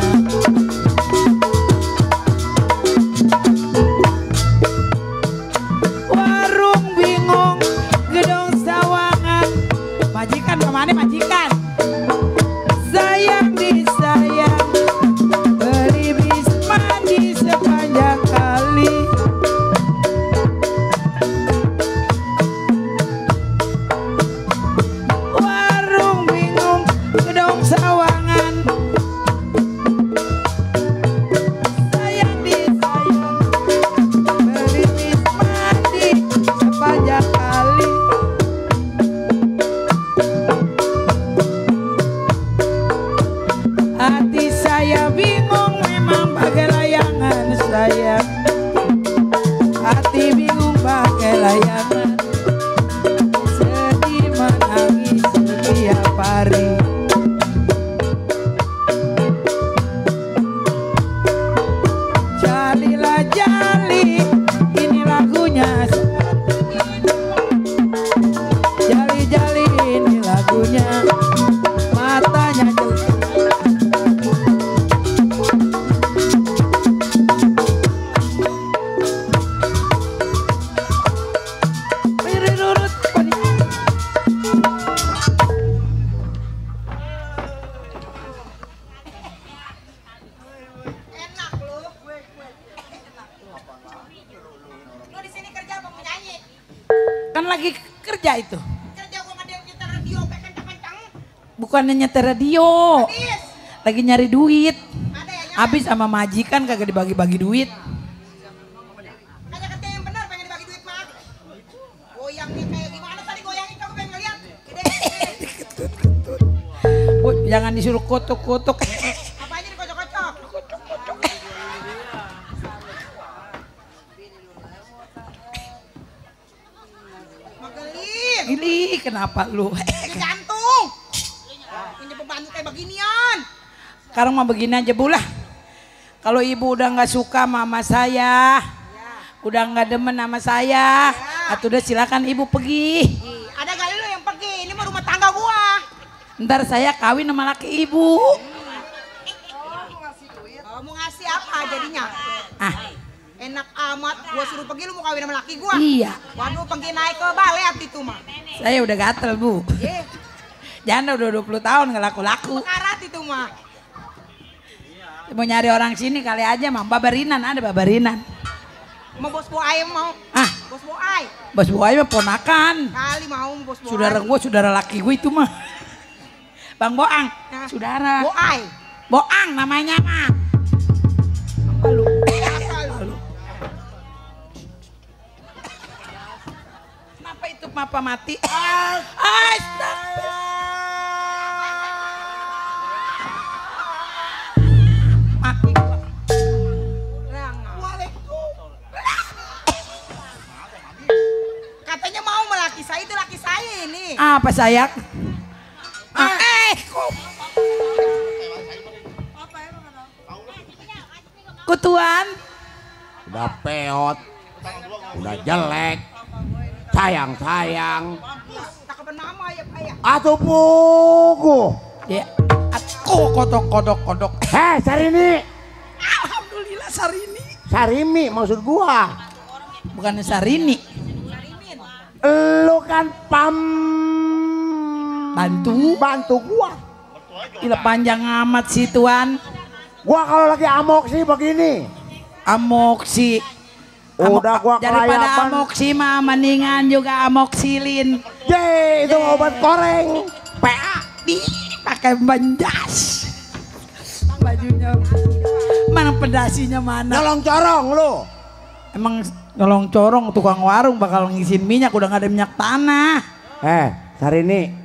Kan lagi kerja itu. Kerja gua nyetir radio kencang-kencang. Bukannya nyetir radio. Habis. Lagi nyari duit. Ada ya? Habis sama majikan kagak dibagi-bagi duit. Hanya kerja yang benar pengen dibagi duit mah. Goyangnya kayak gimana tadi goyangnya coba pengen ngeliat. Oh, jangan disuruh kotok-kotok. Apanya dikocok-kocok? Magelin. Ini kenapa lu? Ini jantung. Punya pembantu kayak beginian. Sekarang mah begini aja Bu lah. Kalau ibu udah nggak suka mama saya, udah nggak demen sama saya, atau udah silakan ibu pergi. Ada kali lu yang pergi, ini mah rumah tangga gua. Ntar saya kawin sama laki ibu. Mau ngasih apa jadinya? Ah, Enak amat, gua suruh pergi lu mau kawin sama laki gua. iya. Waduh, pergi naik ke balet itu mah. Saya udah gatel Bu. Ye, Jangan udah 20 tahun nggak laku-laku. karat itu mah. Mau nyari orang sini kali aja mah. Babarinan ada babarinan. Mau bos boai mau. Ah, Bos boai. bos buaya mah ponakan. Kali mau bos boai. Saudara gue, saudara laki gue itu mah. Bang Boang, Nah, saudara. Boai. Boang namanya mah. Apa lu? Kenapa itu mapa mati? Astagfirullah. Mati gua. Katanya mau sama laki saya, itu laki saya ini. Apa sayak? Kok. Kutuan. Udah peot, udah jelek, sayang. Cakapan mama ya Pak ya. Atuh pugu. Ya, aku kodok. Sarini. Alhamdulillah Sarini. Sarimi maksud gua. Bukannya Sarini. Lu kan bantu gua. Gila panjang amat sih Tuan. Gua kalau lagi amok sih begini. Amoksi. Udah gua Daripada kelayapan. amoksi mah mendingan juga amoksilin. Itu obat koreng. PA. Pakai bandas. Bajunya mana pedasinya mana? Nyolong corong lu. Emang nyolong corong tukang warung bakal ngisin minyak udah gak ada minyak tanah. Sarini.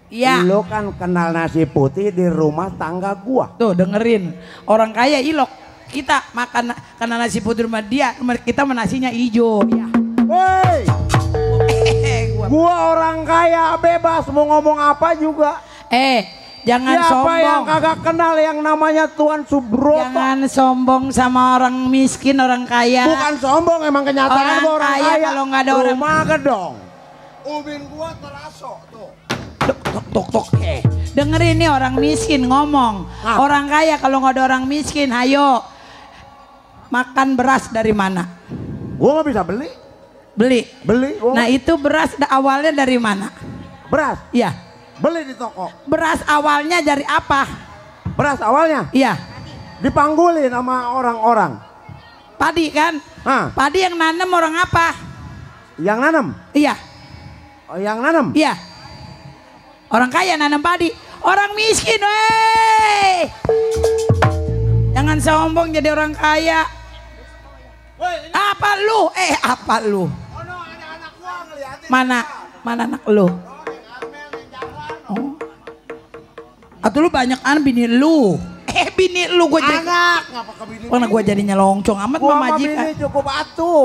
Iya. Lu kan kenal nasi putih di rumah tangga gua. Tuh dengerin. Orang kaya ilok. Kita makan karena nasi putih rumah dia, kita nasinya hijau. Ya. Woi. Gua orang kaya bebas mau ngomong apa juga. Jangan Siapa sombong. yang kagak kenal yang namanya Tuan Subroto? Jangan sombong sama orang miskin, orang kaya. Bukan sombong, emang kenyataan Orang orang kaya kaya. kalau nggak ada orang- Rumah gedong. Ubin gua teraso tuh. Tok. Dengerin nih orang miskin ngomong. Orang kaya kalau nggak ada orang miskin, ayo makan beras dari mana? Gua nggak bisa beli. Beli. Gua Nah itu beras awalnya dari mana? beras. Iya. Beli di toko. Beras awalnya dari apa? Beras awalnya Iya. dipanggulin sama orang-orang. Padi kan? Padi yang nanam orang apa? Yang nanam. Iya. Oh, yang nanam. Iya. Orang kaya nanam padi. Orang miskin, wey. Jangan sombong jadi orang kaya. Apa lu? Mana anak lu? Oh. Atau lu banyak bini lu. Bini lu gue jadi. Ngapa ke bini? Karena gue jadinya longcong amat Gua sama memajikan. bini cukup atu.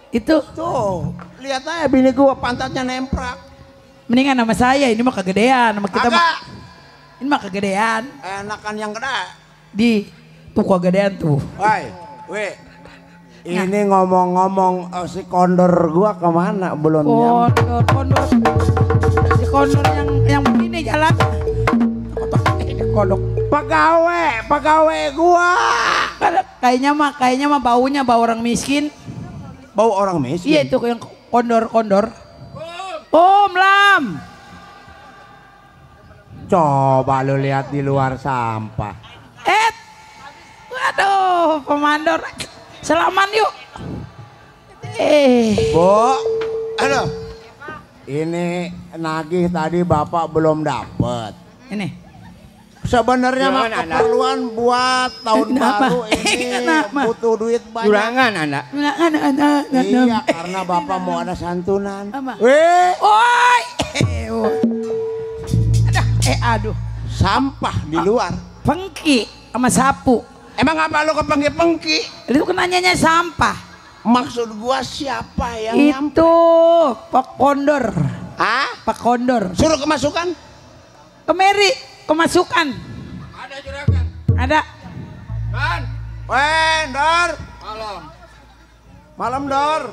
Itu Tuh, lihat aja bini gua pantatnya nemprak. mendingan sama saya, ini mah kegedean sama kita. Agak. Ini mah kegedean. Enakan yang gede. Di tuh kegedean tuh. Ini ngomong-ngomong si kondor gua kemana belum nyampe. Kondor. Si kondor yang begini jalan. Kodok. Pegawai gua. Kayaknya mah baunya bau orang miskin. Bau orang miskin. Iya itu yang kondor. Lam. Coba lu lihat di luar sampah. Waduh, pemandor. Selaman yuk. Bu, aduh, Ini nagih tadi Bapak belum dapat. Ini. Sebenarnya mah keperluan buat tahun baru ini butuh duit banyak. Jurangan anak. Iya, karena Bapak mau ada santunan. Oi. Aduh. Sampah di luar. Pengki sama sapu. Emang apa lu kepengki-pengki? Itu kan nanyanya sampah. Maksud gua siapa yang nyampe? Itu Pak Kondor. Hah? Pak Kondor. Suruh kemasukan? Kemari, kemasukan. Ada juragan. Ada. Kan? Dor. Malam. Malam, Dor.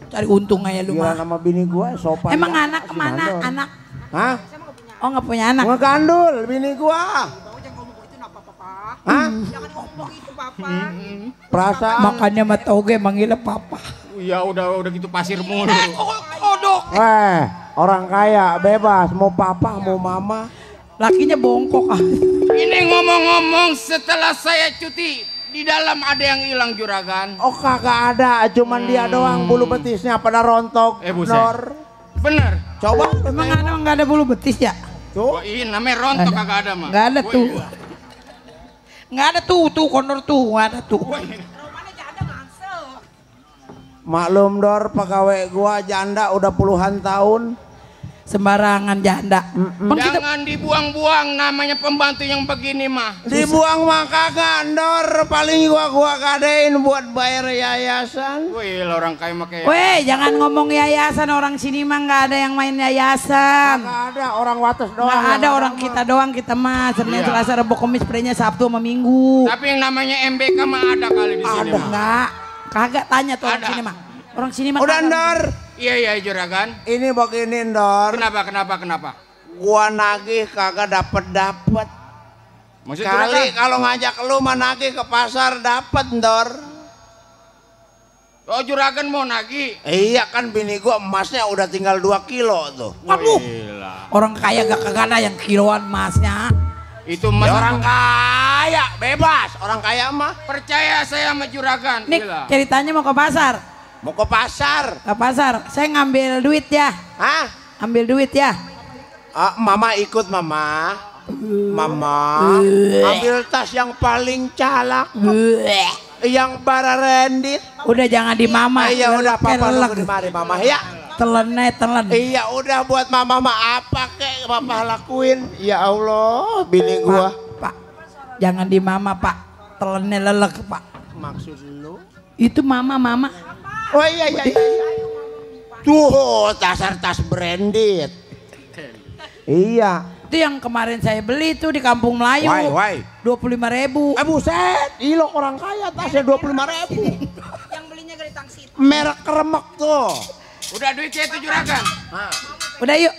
Cari untung aja lu mah. Nama bini gua sopan. Emang ya. anak kemana? Anak. Hah? Oh nggak punya anak. Gua gandul bini gua. Hah? Jangan ngomong itu Bapak. Perasaan. Makanya mah toge manggilnya papa. Ya udah gitu pasir mulu. Kodok. Orang kaya bebas mau papa mau mama. Lakinya bongkok ah. Ini ngomong-ngomong setelah saya cuti di dalam ada yang hilang juragan. Oh kagak ada, cuman dia doang bulu betisnya pada rontok. Buset. Dor. Bener. Coba. Emang ada nggak ada bulu betis ya? Oh, iya namanya rontok kagak ada mah. Nggak ada tuh. Nggak ada tuh Kondor tuh nggak ada tuh. Rumahnya janda ngangsel. Maklum Dor, pegawai gua janda udah puluhan tahun. Sembarangan janda. Jangan dibuang-buang namanya pembantu yang begini mah. Dibuang mah kagak Dor, paling gua gadein buat bayar yayasan. Wih, orang kaya mah kayak. Weh, jangan ngomong yayasan, orang sini mah nggak ada yang main yayasan. Kagak ada, orang Wates doang. Nggak ada, orang kita doang, kita mah Senin, Selasa, Rabu, Kamis, Prenya, Sabtu sama Minggu. Tapi yang namanya MBK mah ada kali di sini. Ada nggak? Kagak tanya tuh orang sini mah. Orang sini mah. Udah kagak. Dor. Iya juragan. Ini begini Dor. Kenapa? Gua nagih kagak dapet. Maksud Kali juragan? kalau ngajak lu mah nagih ke pasar dapet Dor. Oh juragan mau nagih? Iya kan bini gua emasnya udah tinggal 2 kilo tuh. Waduh. Orang kaya kagak ada yang kiloan emasnya. Itu mas Orang kaya bebas, orang kaya mah. percaya saya sama juragan. Nih Gila. ceritanya mau ke pasar. Mau ke pasar. Ke pasar, saya ngambil duit ya. Hah? Ambil duit ya. Mama ikut mama. Mama ambil tas yang paling calak. Yang bara rendit. Udah jangan di mama. Iya udah papa nunggu di mari mama ya. Telen. Iya udah buat mama apa kek papa lakuin. Ya Allah bini gua. Pak, jangan di mama pak. Telennya lelek pak. Maksud lu? Itu mama. Oh iya. Tuh tas branded. Iya. Itu yang kemarin saya beli tuh di Kampung Melayu. Why? 25.000. Buset, ilok orang kaya tasnya 25.000. Yang belinya dari tangsi. Merek keremek tuh. Udah duitnya itu juragan. Udah yuk.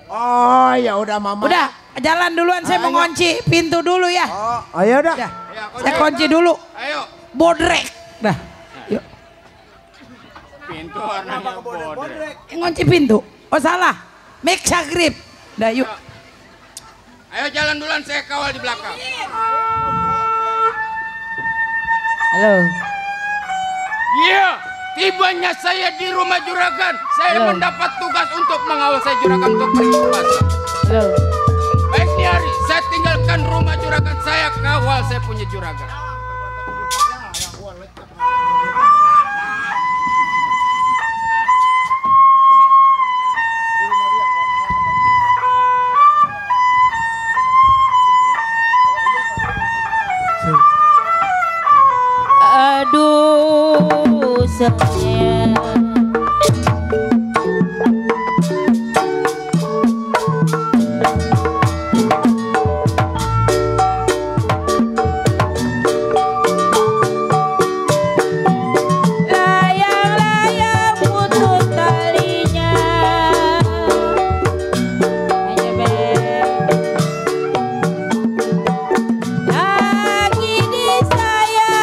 Oh ya udah mama. Udah jalan duluan saya mau ngunci pintu dulu ya. Oh ayo dah. Ya, saya kunci dulu. Ayo. Bodrek. Dah. Yuk. Pintu warnanya bodrek. Ngunci pintu. Oh salah. Make grip. Dah yuk. Ayo jalan duluan saya kawal di belakang. Halo. Iya, tibanya saya di rumah juragan. Saya mendapat tugas untuk mengawasi juragan untuk pergi ke pasar. Halo. Baik nih hari, saya tinggalkan rumah juragan, saya kawal saya punya juragan. Aduh sayang. Layang-layang putus talinya. Ayo beb. Lagi disayang.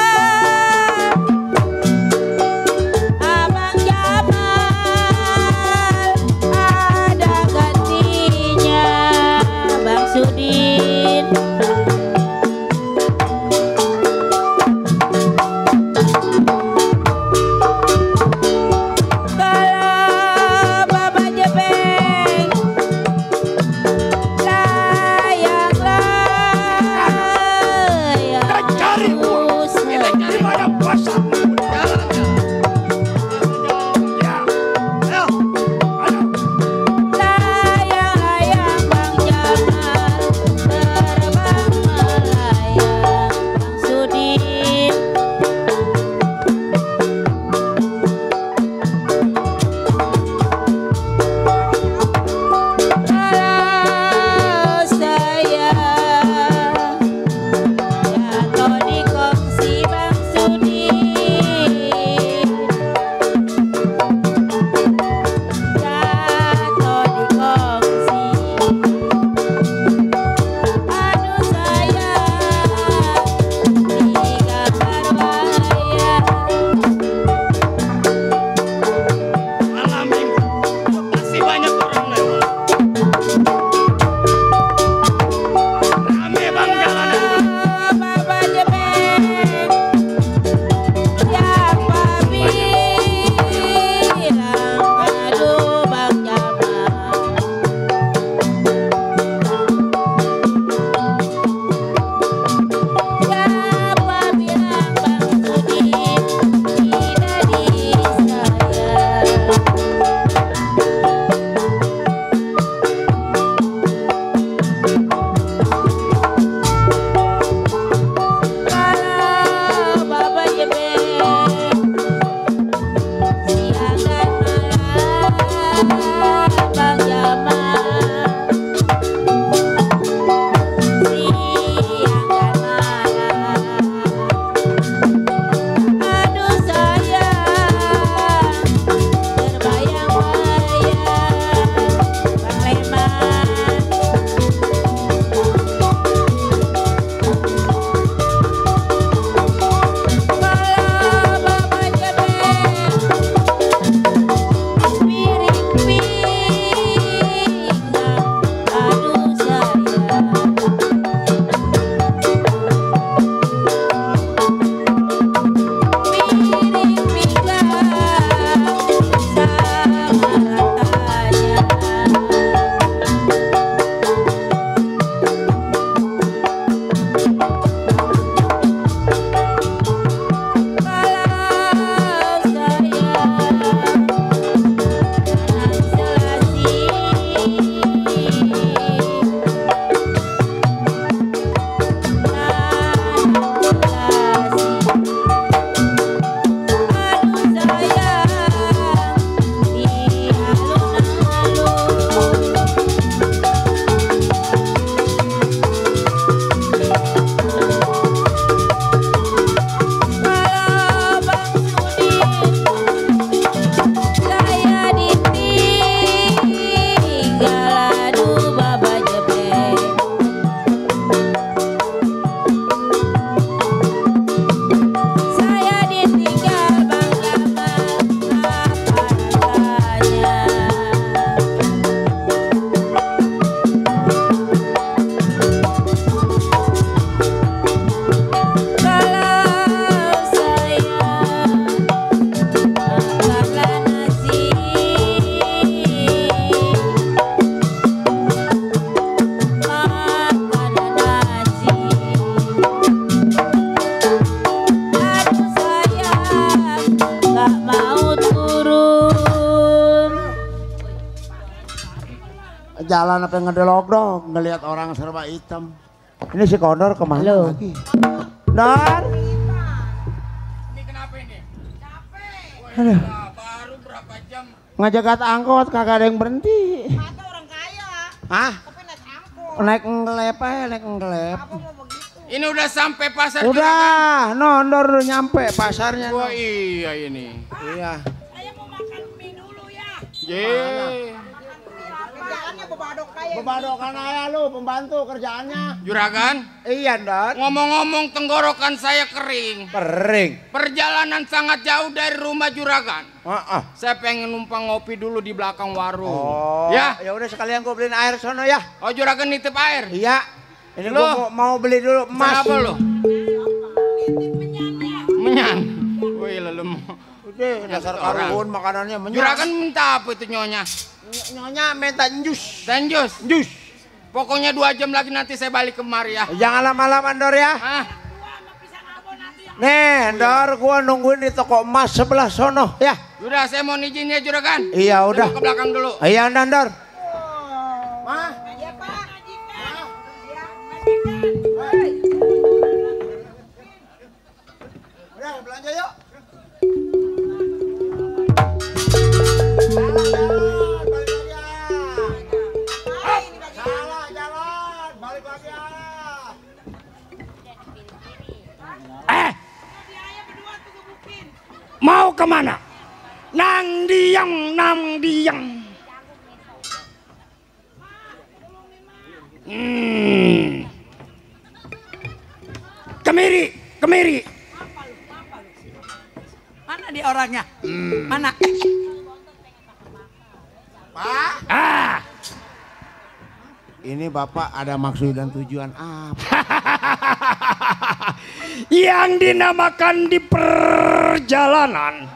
cari uang. Kita cari banyak pasar. Ya, ayo, ayo. Layang-layang Bang Jamal, terbang melayang Bang Sudin. Kalau saya jatuh di kongsi Bang Sudin, jatuh di kongsi, aduh sayang, tinggal berbahaya. Malam minggu masih banyak orang lewat. Rame bang jalanan. Baba Jebeng, siapa bilang aduh Bang Jamal. Siapa bilang Bang Sudin tidak disayang. Kalau Baba Jebeng, siang dan malam Bang Jamal, siang dan malam, aduh sayang, terbayang-bayang Bang Leman. Kalau Baba Jebeng miring pinggang, aduh sayang, miring pinggang sama ratanya. Kalau sayang kanan selasi, kanan selasi, aduh sayang, di alun-alun. Kalau Bang Sudin saya ditinggal, aduh Baba Jebeng. Saya ditinggal Bang Jamal, apa rasanya? Kalau sayang makanlah nasi, makanlah nasi, aduh sayang gak mau turun. Jalan apa ngedelok dong, ngelihat orang serba hitam. Ini si Kondor kemana lagi? Dar, Ini kenapa ini? aduh, Baru berapa jam? ngajagat angkot kagak ada yang berhenti. Kata orang kaya, Hah? tapi naik angkot. Naik ngelep aja, naik ngelep. Apa mau begitu? Ini udah sampai pasar. Udah, nondor udah nyampe pasarnya. Wah iya ini. Iya. Saya mau makan mie dulu ya. Ye. Kerjaannya bebadok kaya. Bebadokan aja lu pembantu kerjaannya. Juragan, Iya, Dor. ngomong-ngomong tenggorokan saya kering. Kering. Perjalanan sangat jauh dari rumah juragan. Heeh. Saya pengen numpang ngopi dulu di belakang warung. Oh, Ya. ya udah sekalian gua beliin air sono ya. Oh juragan nitip air. Iya. Ini Lu? gua mau beli dulu emas. Kenapa lo? Menyan. Wih lalu Udah, dasar orang. karun makanannya menyang. Juragan minta apa itu nyonya? Nyonya minta jus. Dan jus. Jus. Pokoknya 2 jam lagi nanti saya balik kemari ya. Jangan lama-lama, Dor ya. Ah, Nih, Ndor, gua nungguin di toko emas sebelah sono ya. Udah, saya mau izin ya juragan. Iya udah. Ke belakang dulu. Iya, Ndor. Mah. Iya, Pak. Majikan. Udah, belanja yuk. Mau kemana? Nang diam, nang diam. Kemiri, kemiri. Mana dia orangnya? Mana? Pak. Ah, Ini Bapak ada maksud dan tujuan apa? yang dinamakan di perjalanan.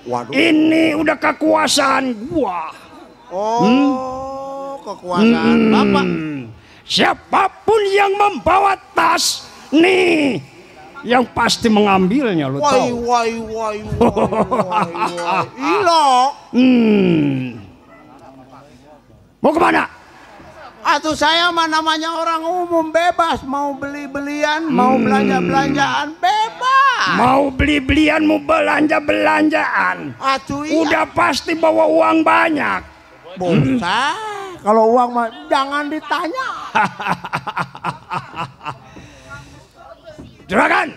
Waduh. Ini udah kekuasaan gua. Oh, kekuasaan Bapak. Siapapun yang membawa tas, nih, yang pasti mengambilnya, lo Wai, tahu. wai. Ilok. Mau kemana? Atuh saya mah namanya orang umum bebas. Mau beli-belian, mau belanja-belanjaan bebas. Mau beli-belian, mau belanja-belanjaan. Atuh iya. Udah pasti bawa uang banyak. Bocah. Kalau uang mah jangan ditanya. Juragan,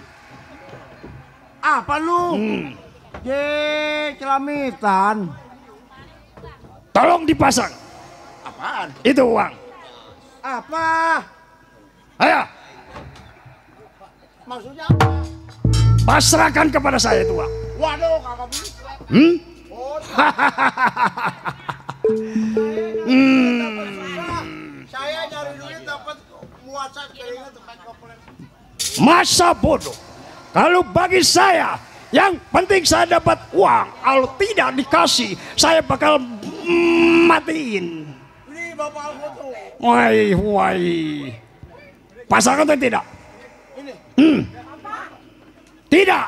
Apa lu? Je, celamitan. tolong dipasang. Apaan? Itu uang. Apa? Ayo, Maksudnya apa? pasrahkan kepada saya itu uang. Waduh, kagak bisa. Saya nyari duit dapat muasat keringat tempat koplen. Masa bodoh. Kalau bagi saya, yang penting saya dapat uang. Kalau tidak dikasih, saya bakal matiin. Ini Bapak foto. Wai. Pasang atau tidak? Tidak.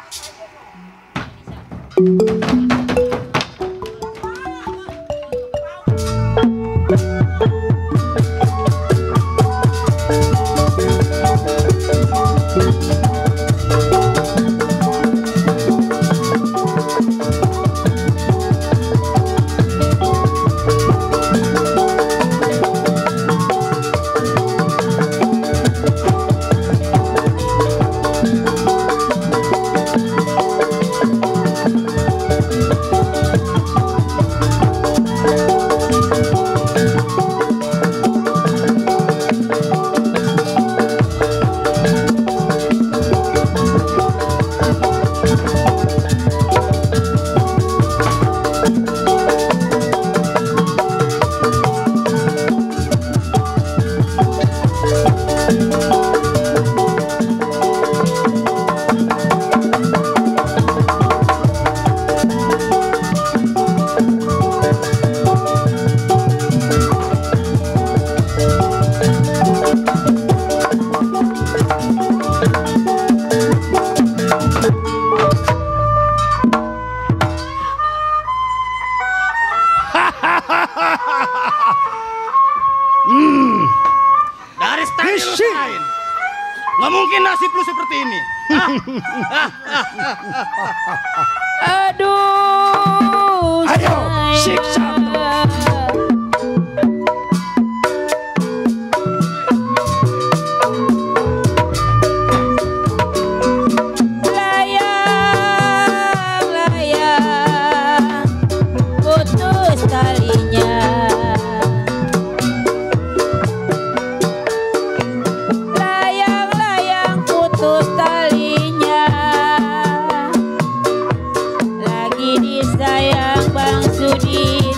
Dari style lu lain. Nggak mungkin nasib lu seperti ini. Aduh, Ayo, siksa. Layang, putus talinya. Layang, putus talinya. Lagi disayang Bang Sudin.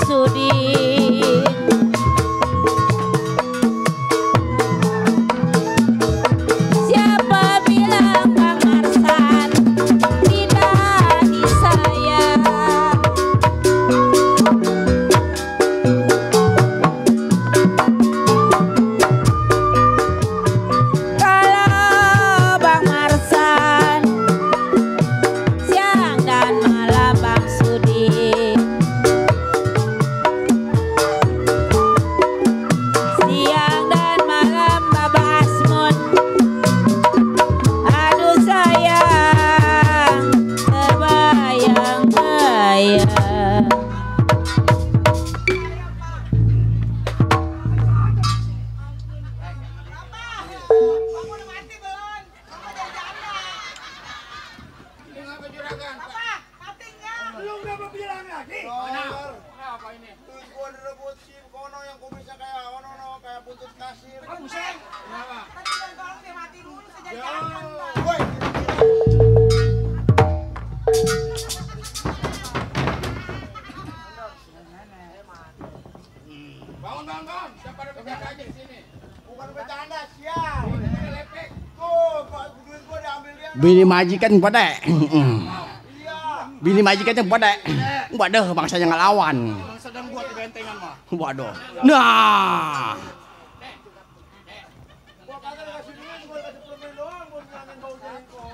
Sudin. Siapa bilang Bang Marsan tidak disayang? Kalau Bang Marsan siang dan malam Bang Sudin, siang dan malam Baba Asmun, aduh sayang terbayang-bayang. Kamu udah mati belum? Kamu jadi janda. Ini ngapa juragan? Apa? Mati nggak? Lu udah bilang lagi. Kenapa ini? Terus gua direbut si kono yang kumisnya kayak kono kayak buntut kasir. Buset. Kenapa? Tadi bilang kalau dia mati dulu saya jadi jantan. Bang. Woi, Bangun, bangun. Siapa ada bercanda aja di sini? bukan bercanda sial. Ini lepek. Tuh, duit gua diambil dia. Bini majikan pada. Iya. Bini majikannya pada. Waduh, bangsanya ngelawan. Sedang buat di bentengan mah. Waduh. Nah. Gua kagak dikasih duit, gua dikasih permen doang buat ngilangin bau jengkol.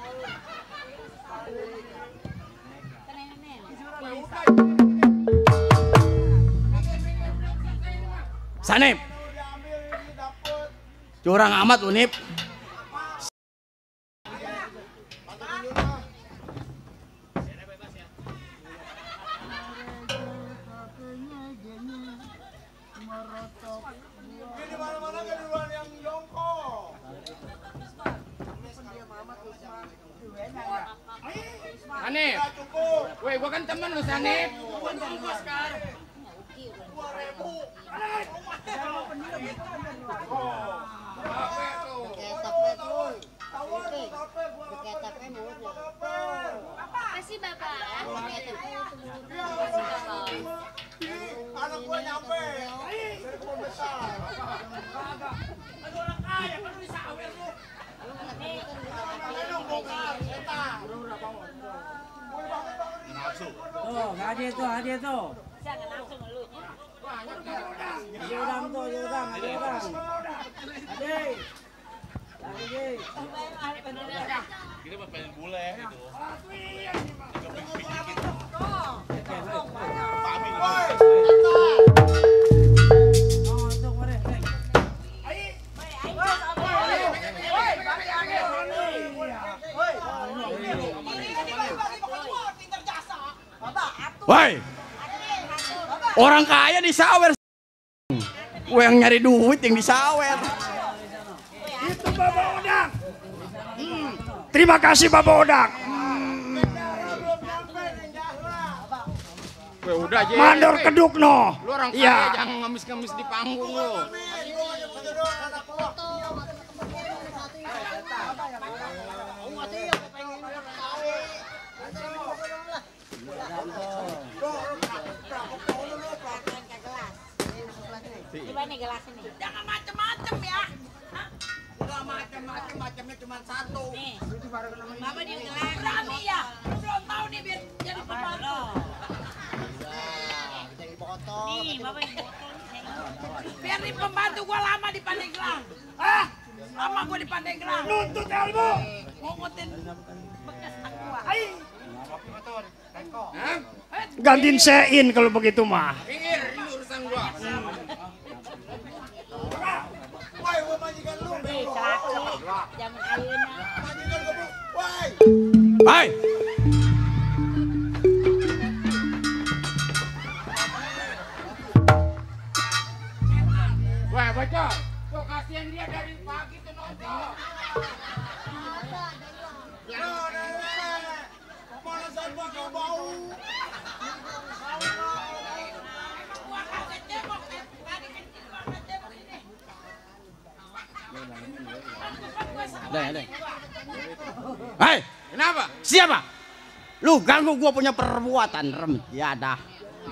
Sanip. Diambil ini dapet. Curang amat Unip. Ini di mana-mana kan duluan yang jongkok. Sanip. Nggak cukup. Woi, gua kan temen lu, Sanip. 2.000. Apa tuh? Kasih Bapak. Anak gua nyampe dari kebun besar. Tuh, hadiah tuh, hadiah tuh. Jangan langsung ngeluhnya. Jurang tuh, jurang, jurang. Hadiah. Lagi. Oh, untuk mereka. Woi. Orang kaya disawer. Gue yang nyari duit yang disawer. Itu Bapak Odang. Terima kasih Bapak Odang. Woi, udah aja. Mandor keduk no. Lu orang kaya Iya. jangan ngemis-ngemis di panggung lu. Coba nih gelas ini. Jangan macem-macem ya. Hah? Enggak macem-macem, macemnya cuma satu. Nih. Bapak dia gelas. Berani ya? Lu belum tahu nih biar jadi pembantu. Nih, Bapak yang botol. Biar di pembantu gua lama di Pandeglang. Hah? Lama gua di Pandeglang. Nuntut ilmu. Ngungutin bekas aqua. Hah? Gantiin sein kalau begitu mah. Pinggir, ini urusan gua. Woi, gua majikan lu. Nih, celaka. Jangan ayeuna. Majikan gua. Woi. Hai. Wah, bocor. Gua kasihan dia dari pagi tuh nonton. Mana saya pakai bau. Gua kagak cebok. Tadi kecil banget cebok ini. Hai. Kenapa? Siapa? Lu ganggu gua punya perbuatan rem. Ya dah.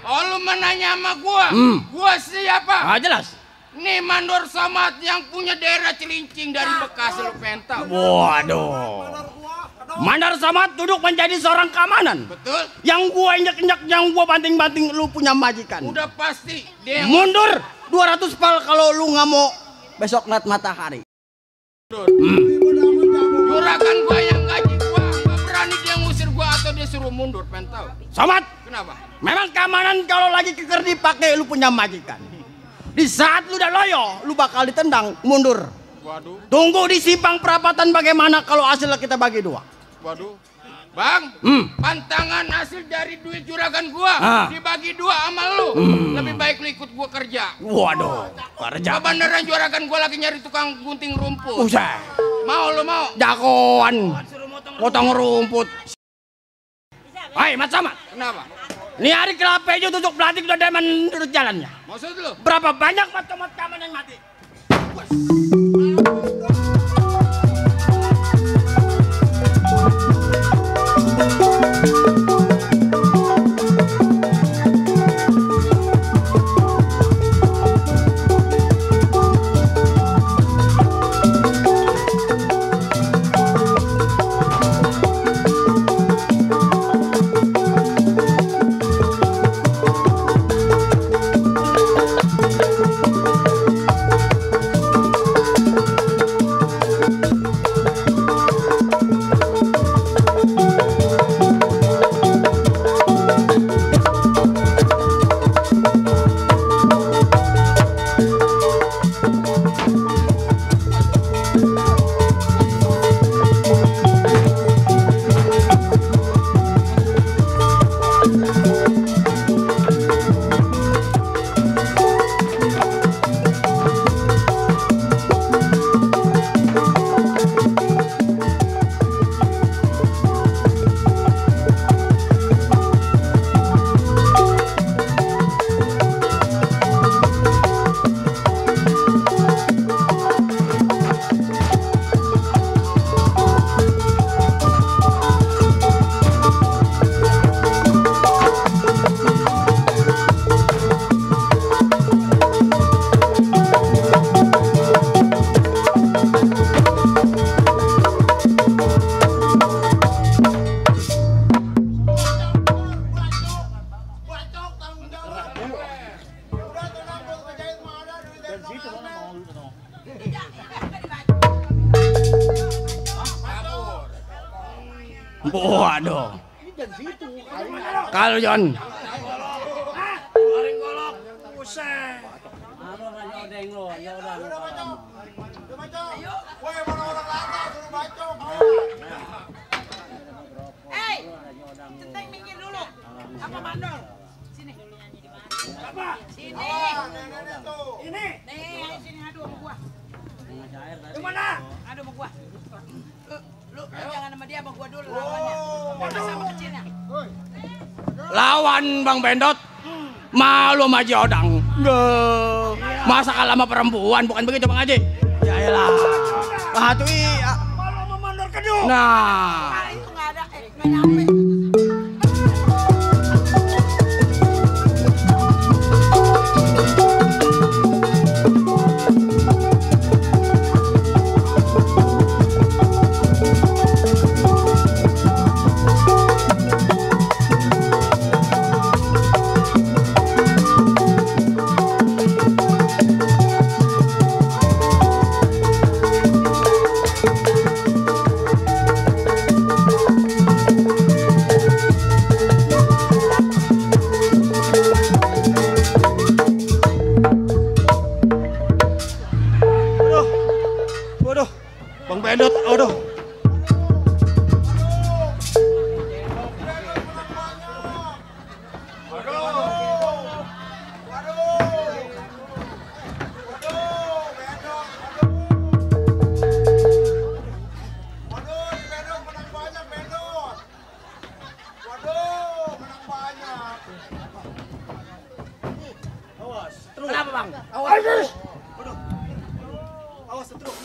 Oh lu menanya sama gua? Gua siapa? Ah jelas. Nih Mandor Somad yang punya daerah Cilincing dari Bekasi lu pengen tahu. Waduh. Mandar Somad duduk menjadi seorang keamanan. Betul. Yang gua injek-injek, yang gua banting-banting, lu punya majikan. Udah pasti. Dia yang mundur 200 pal kalau lu nggak mau besok ngeliat matahari. Juragan gua yang gaji gua, nggak berani dia ngusir gua atau dia suruh mundur, pengen tahu. Somad. Kenapa? Memang keamanan kalau lagi keker dipakai lu punya majikan. Di saat lu udah loyo, lu bakal ditendang, mundur. Waduh. Tunggu di simpang perapatan bagaimana kalau hasilnya kita bagi 2. Waduh. Bang, pantangan hasil dari duit juragan gua dibagi 2 sama lu. Lebih baik lu ikut gua kerja. Waduh, kerja. Beneran juragan gua lagi nyari tukang gunting rumput. Usah. Mau lu mau? Jagoan. Potong rumput. Hai, Mat Samad. Kenapa? Ini hari kelapeju tutup pelatik udah demen menurut jalannya. Maksud lu? Berapa banyak mat-mat keamanan yang mati? Waduh. Kalau John. Hei, centeng minggir dulu. Apa Mandor? Sini. Apa? Sini. Ini. Nih, ayo sini adu sama gua. Yang mana? Adu sama gua. Lu jangan sama dia, sama gua dulu lawannya. Sama kecilnya. Lawan Bang Bendot. Malu sama Haji Odang. Masa kalah sama perempuan, bukan begitu Bang Haji? Ya elah. Tuh iya. Malu sama Mandor Kedung. Nah. Itu nggak ada, nggak nyampe. Bang Bendot, aduh. Kenapa Bang? Awas. Awas setruk.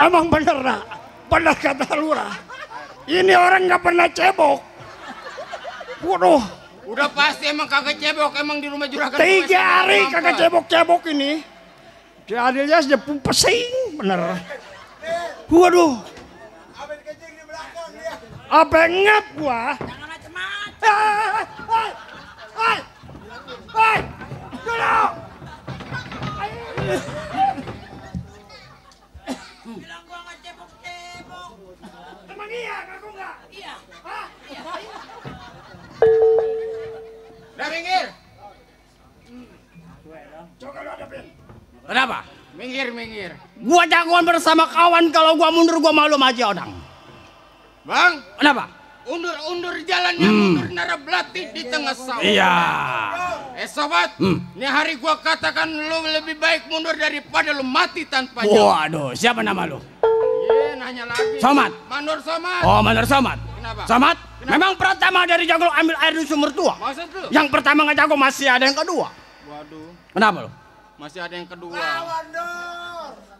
Emang bener nak? Bener kata lurah. Ini orang nggak pernah cebok. Waduh. Udah pasti emang kagak cebok, emang di rumah juragan. 3 hari kagak cebok-cebok ini. Dia adilnya sudah pesing bener. Waduh. Apa ngap gua? Jangan macem-macem. Hei, dulu. Bilang gua nggak cebok-cebok. Emang iya, aku nggak? Iya. Hah? Iya. Udah minggir. Coba lu hadapin. Kenapa? Minggir. Gua jagoan bersama kawan, kalau gua mundur gua malu aja orang. Bang, Kenapa? undur jalannya, mundur Narablati di tengah sawah. Iya. Sobat, ini hari gua katakan lu lebih baik mundur daripada lu mati tanpa jawab. Waduh, siapa nama lu? Iya, nanya lagi. Somad. Mandor Somad. Oh, Mandor Somad. Kenapa? Somad, memang pertama dari jago ambil air di sumur tua. Maksud lu? Yang pertama nggak jago, masih ada yang kedua. Waduh, Kenapa lu? masih ada yang kedua.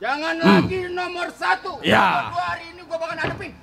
Jangan lagi nomor 1. Ya. Nomor 2 hari ini gua bakal hadapin.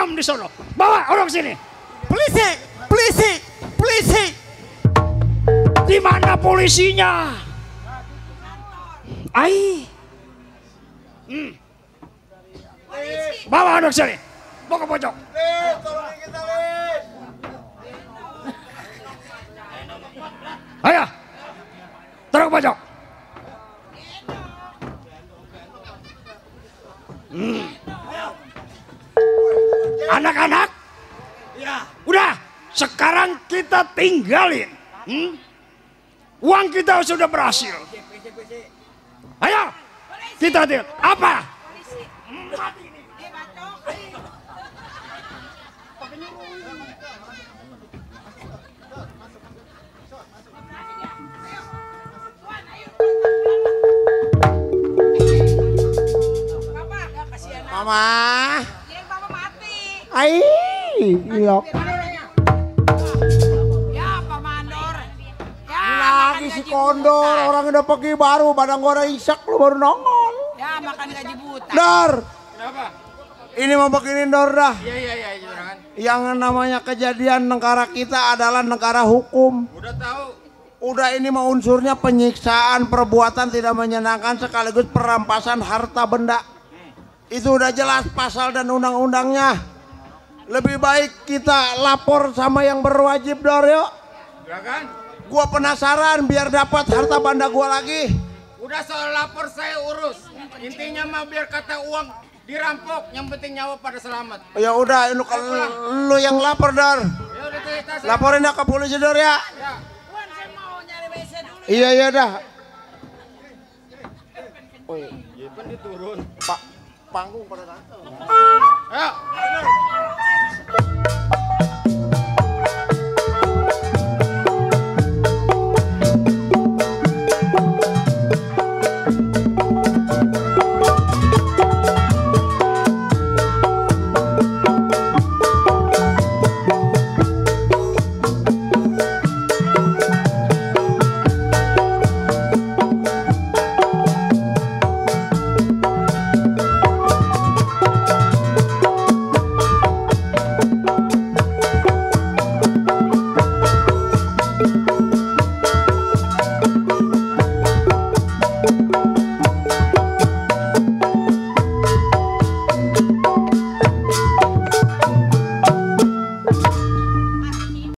diam di sono. Bawa orang sini. Polisi, polisi, polisi. Di mana polisinya? Ai. Bawa anak sini. Bawa ke pojok. Ayo. Taruh ke pojok. Anak-anak, udah sekarang kita tinggalin. Uang kita sudah berhasil. Ayo, kita tinggal. Apa? mah. Yang Bapak mati. Ai, iya. Ya Pak Mandor. Ya Lagi si Kondor, orang udah pergi baru, pada gua isak lu baru nongol. Ya makan gaji buta. Dor, Kenapa? ini mau begini Dor dah. Iya, juragan. Yang namanya kejadian negara kita adalah negara hukum. Udah tahu. Udah ini mah unsurnya penyiksaan, perbuatan tidak menyenangkan sekaligus perampasan harta benda. Itu udah jelas pasal dan undang-undangnya. Lebih baik kita lapor sama yang berwajib Dor yuk. Juragan, Gua penasaran biar dapat harta benda gua lagi. udah soal lapor saya urus. Intinya mah biar kata uang dirampok, yang penting nyawa pada selamat. Ya udah, ini kalau lu yang lapor Dor. Ya udah cerita saya. Laporin ke polisi Dor ya. Ya. Wan saya mau nyari WC dulu. Iya dah. Oh, Kan diturun. panggung pada datang. Ayo.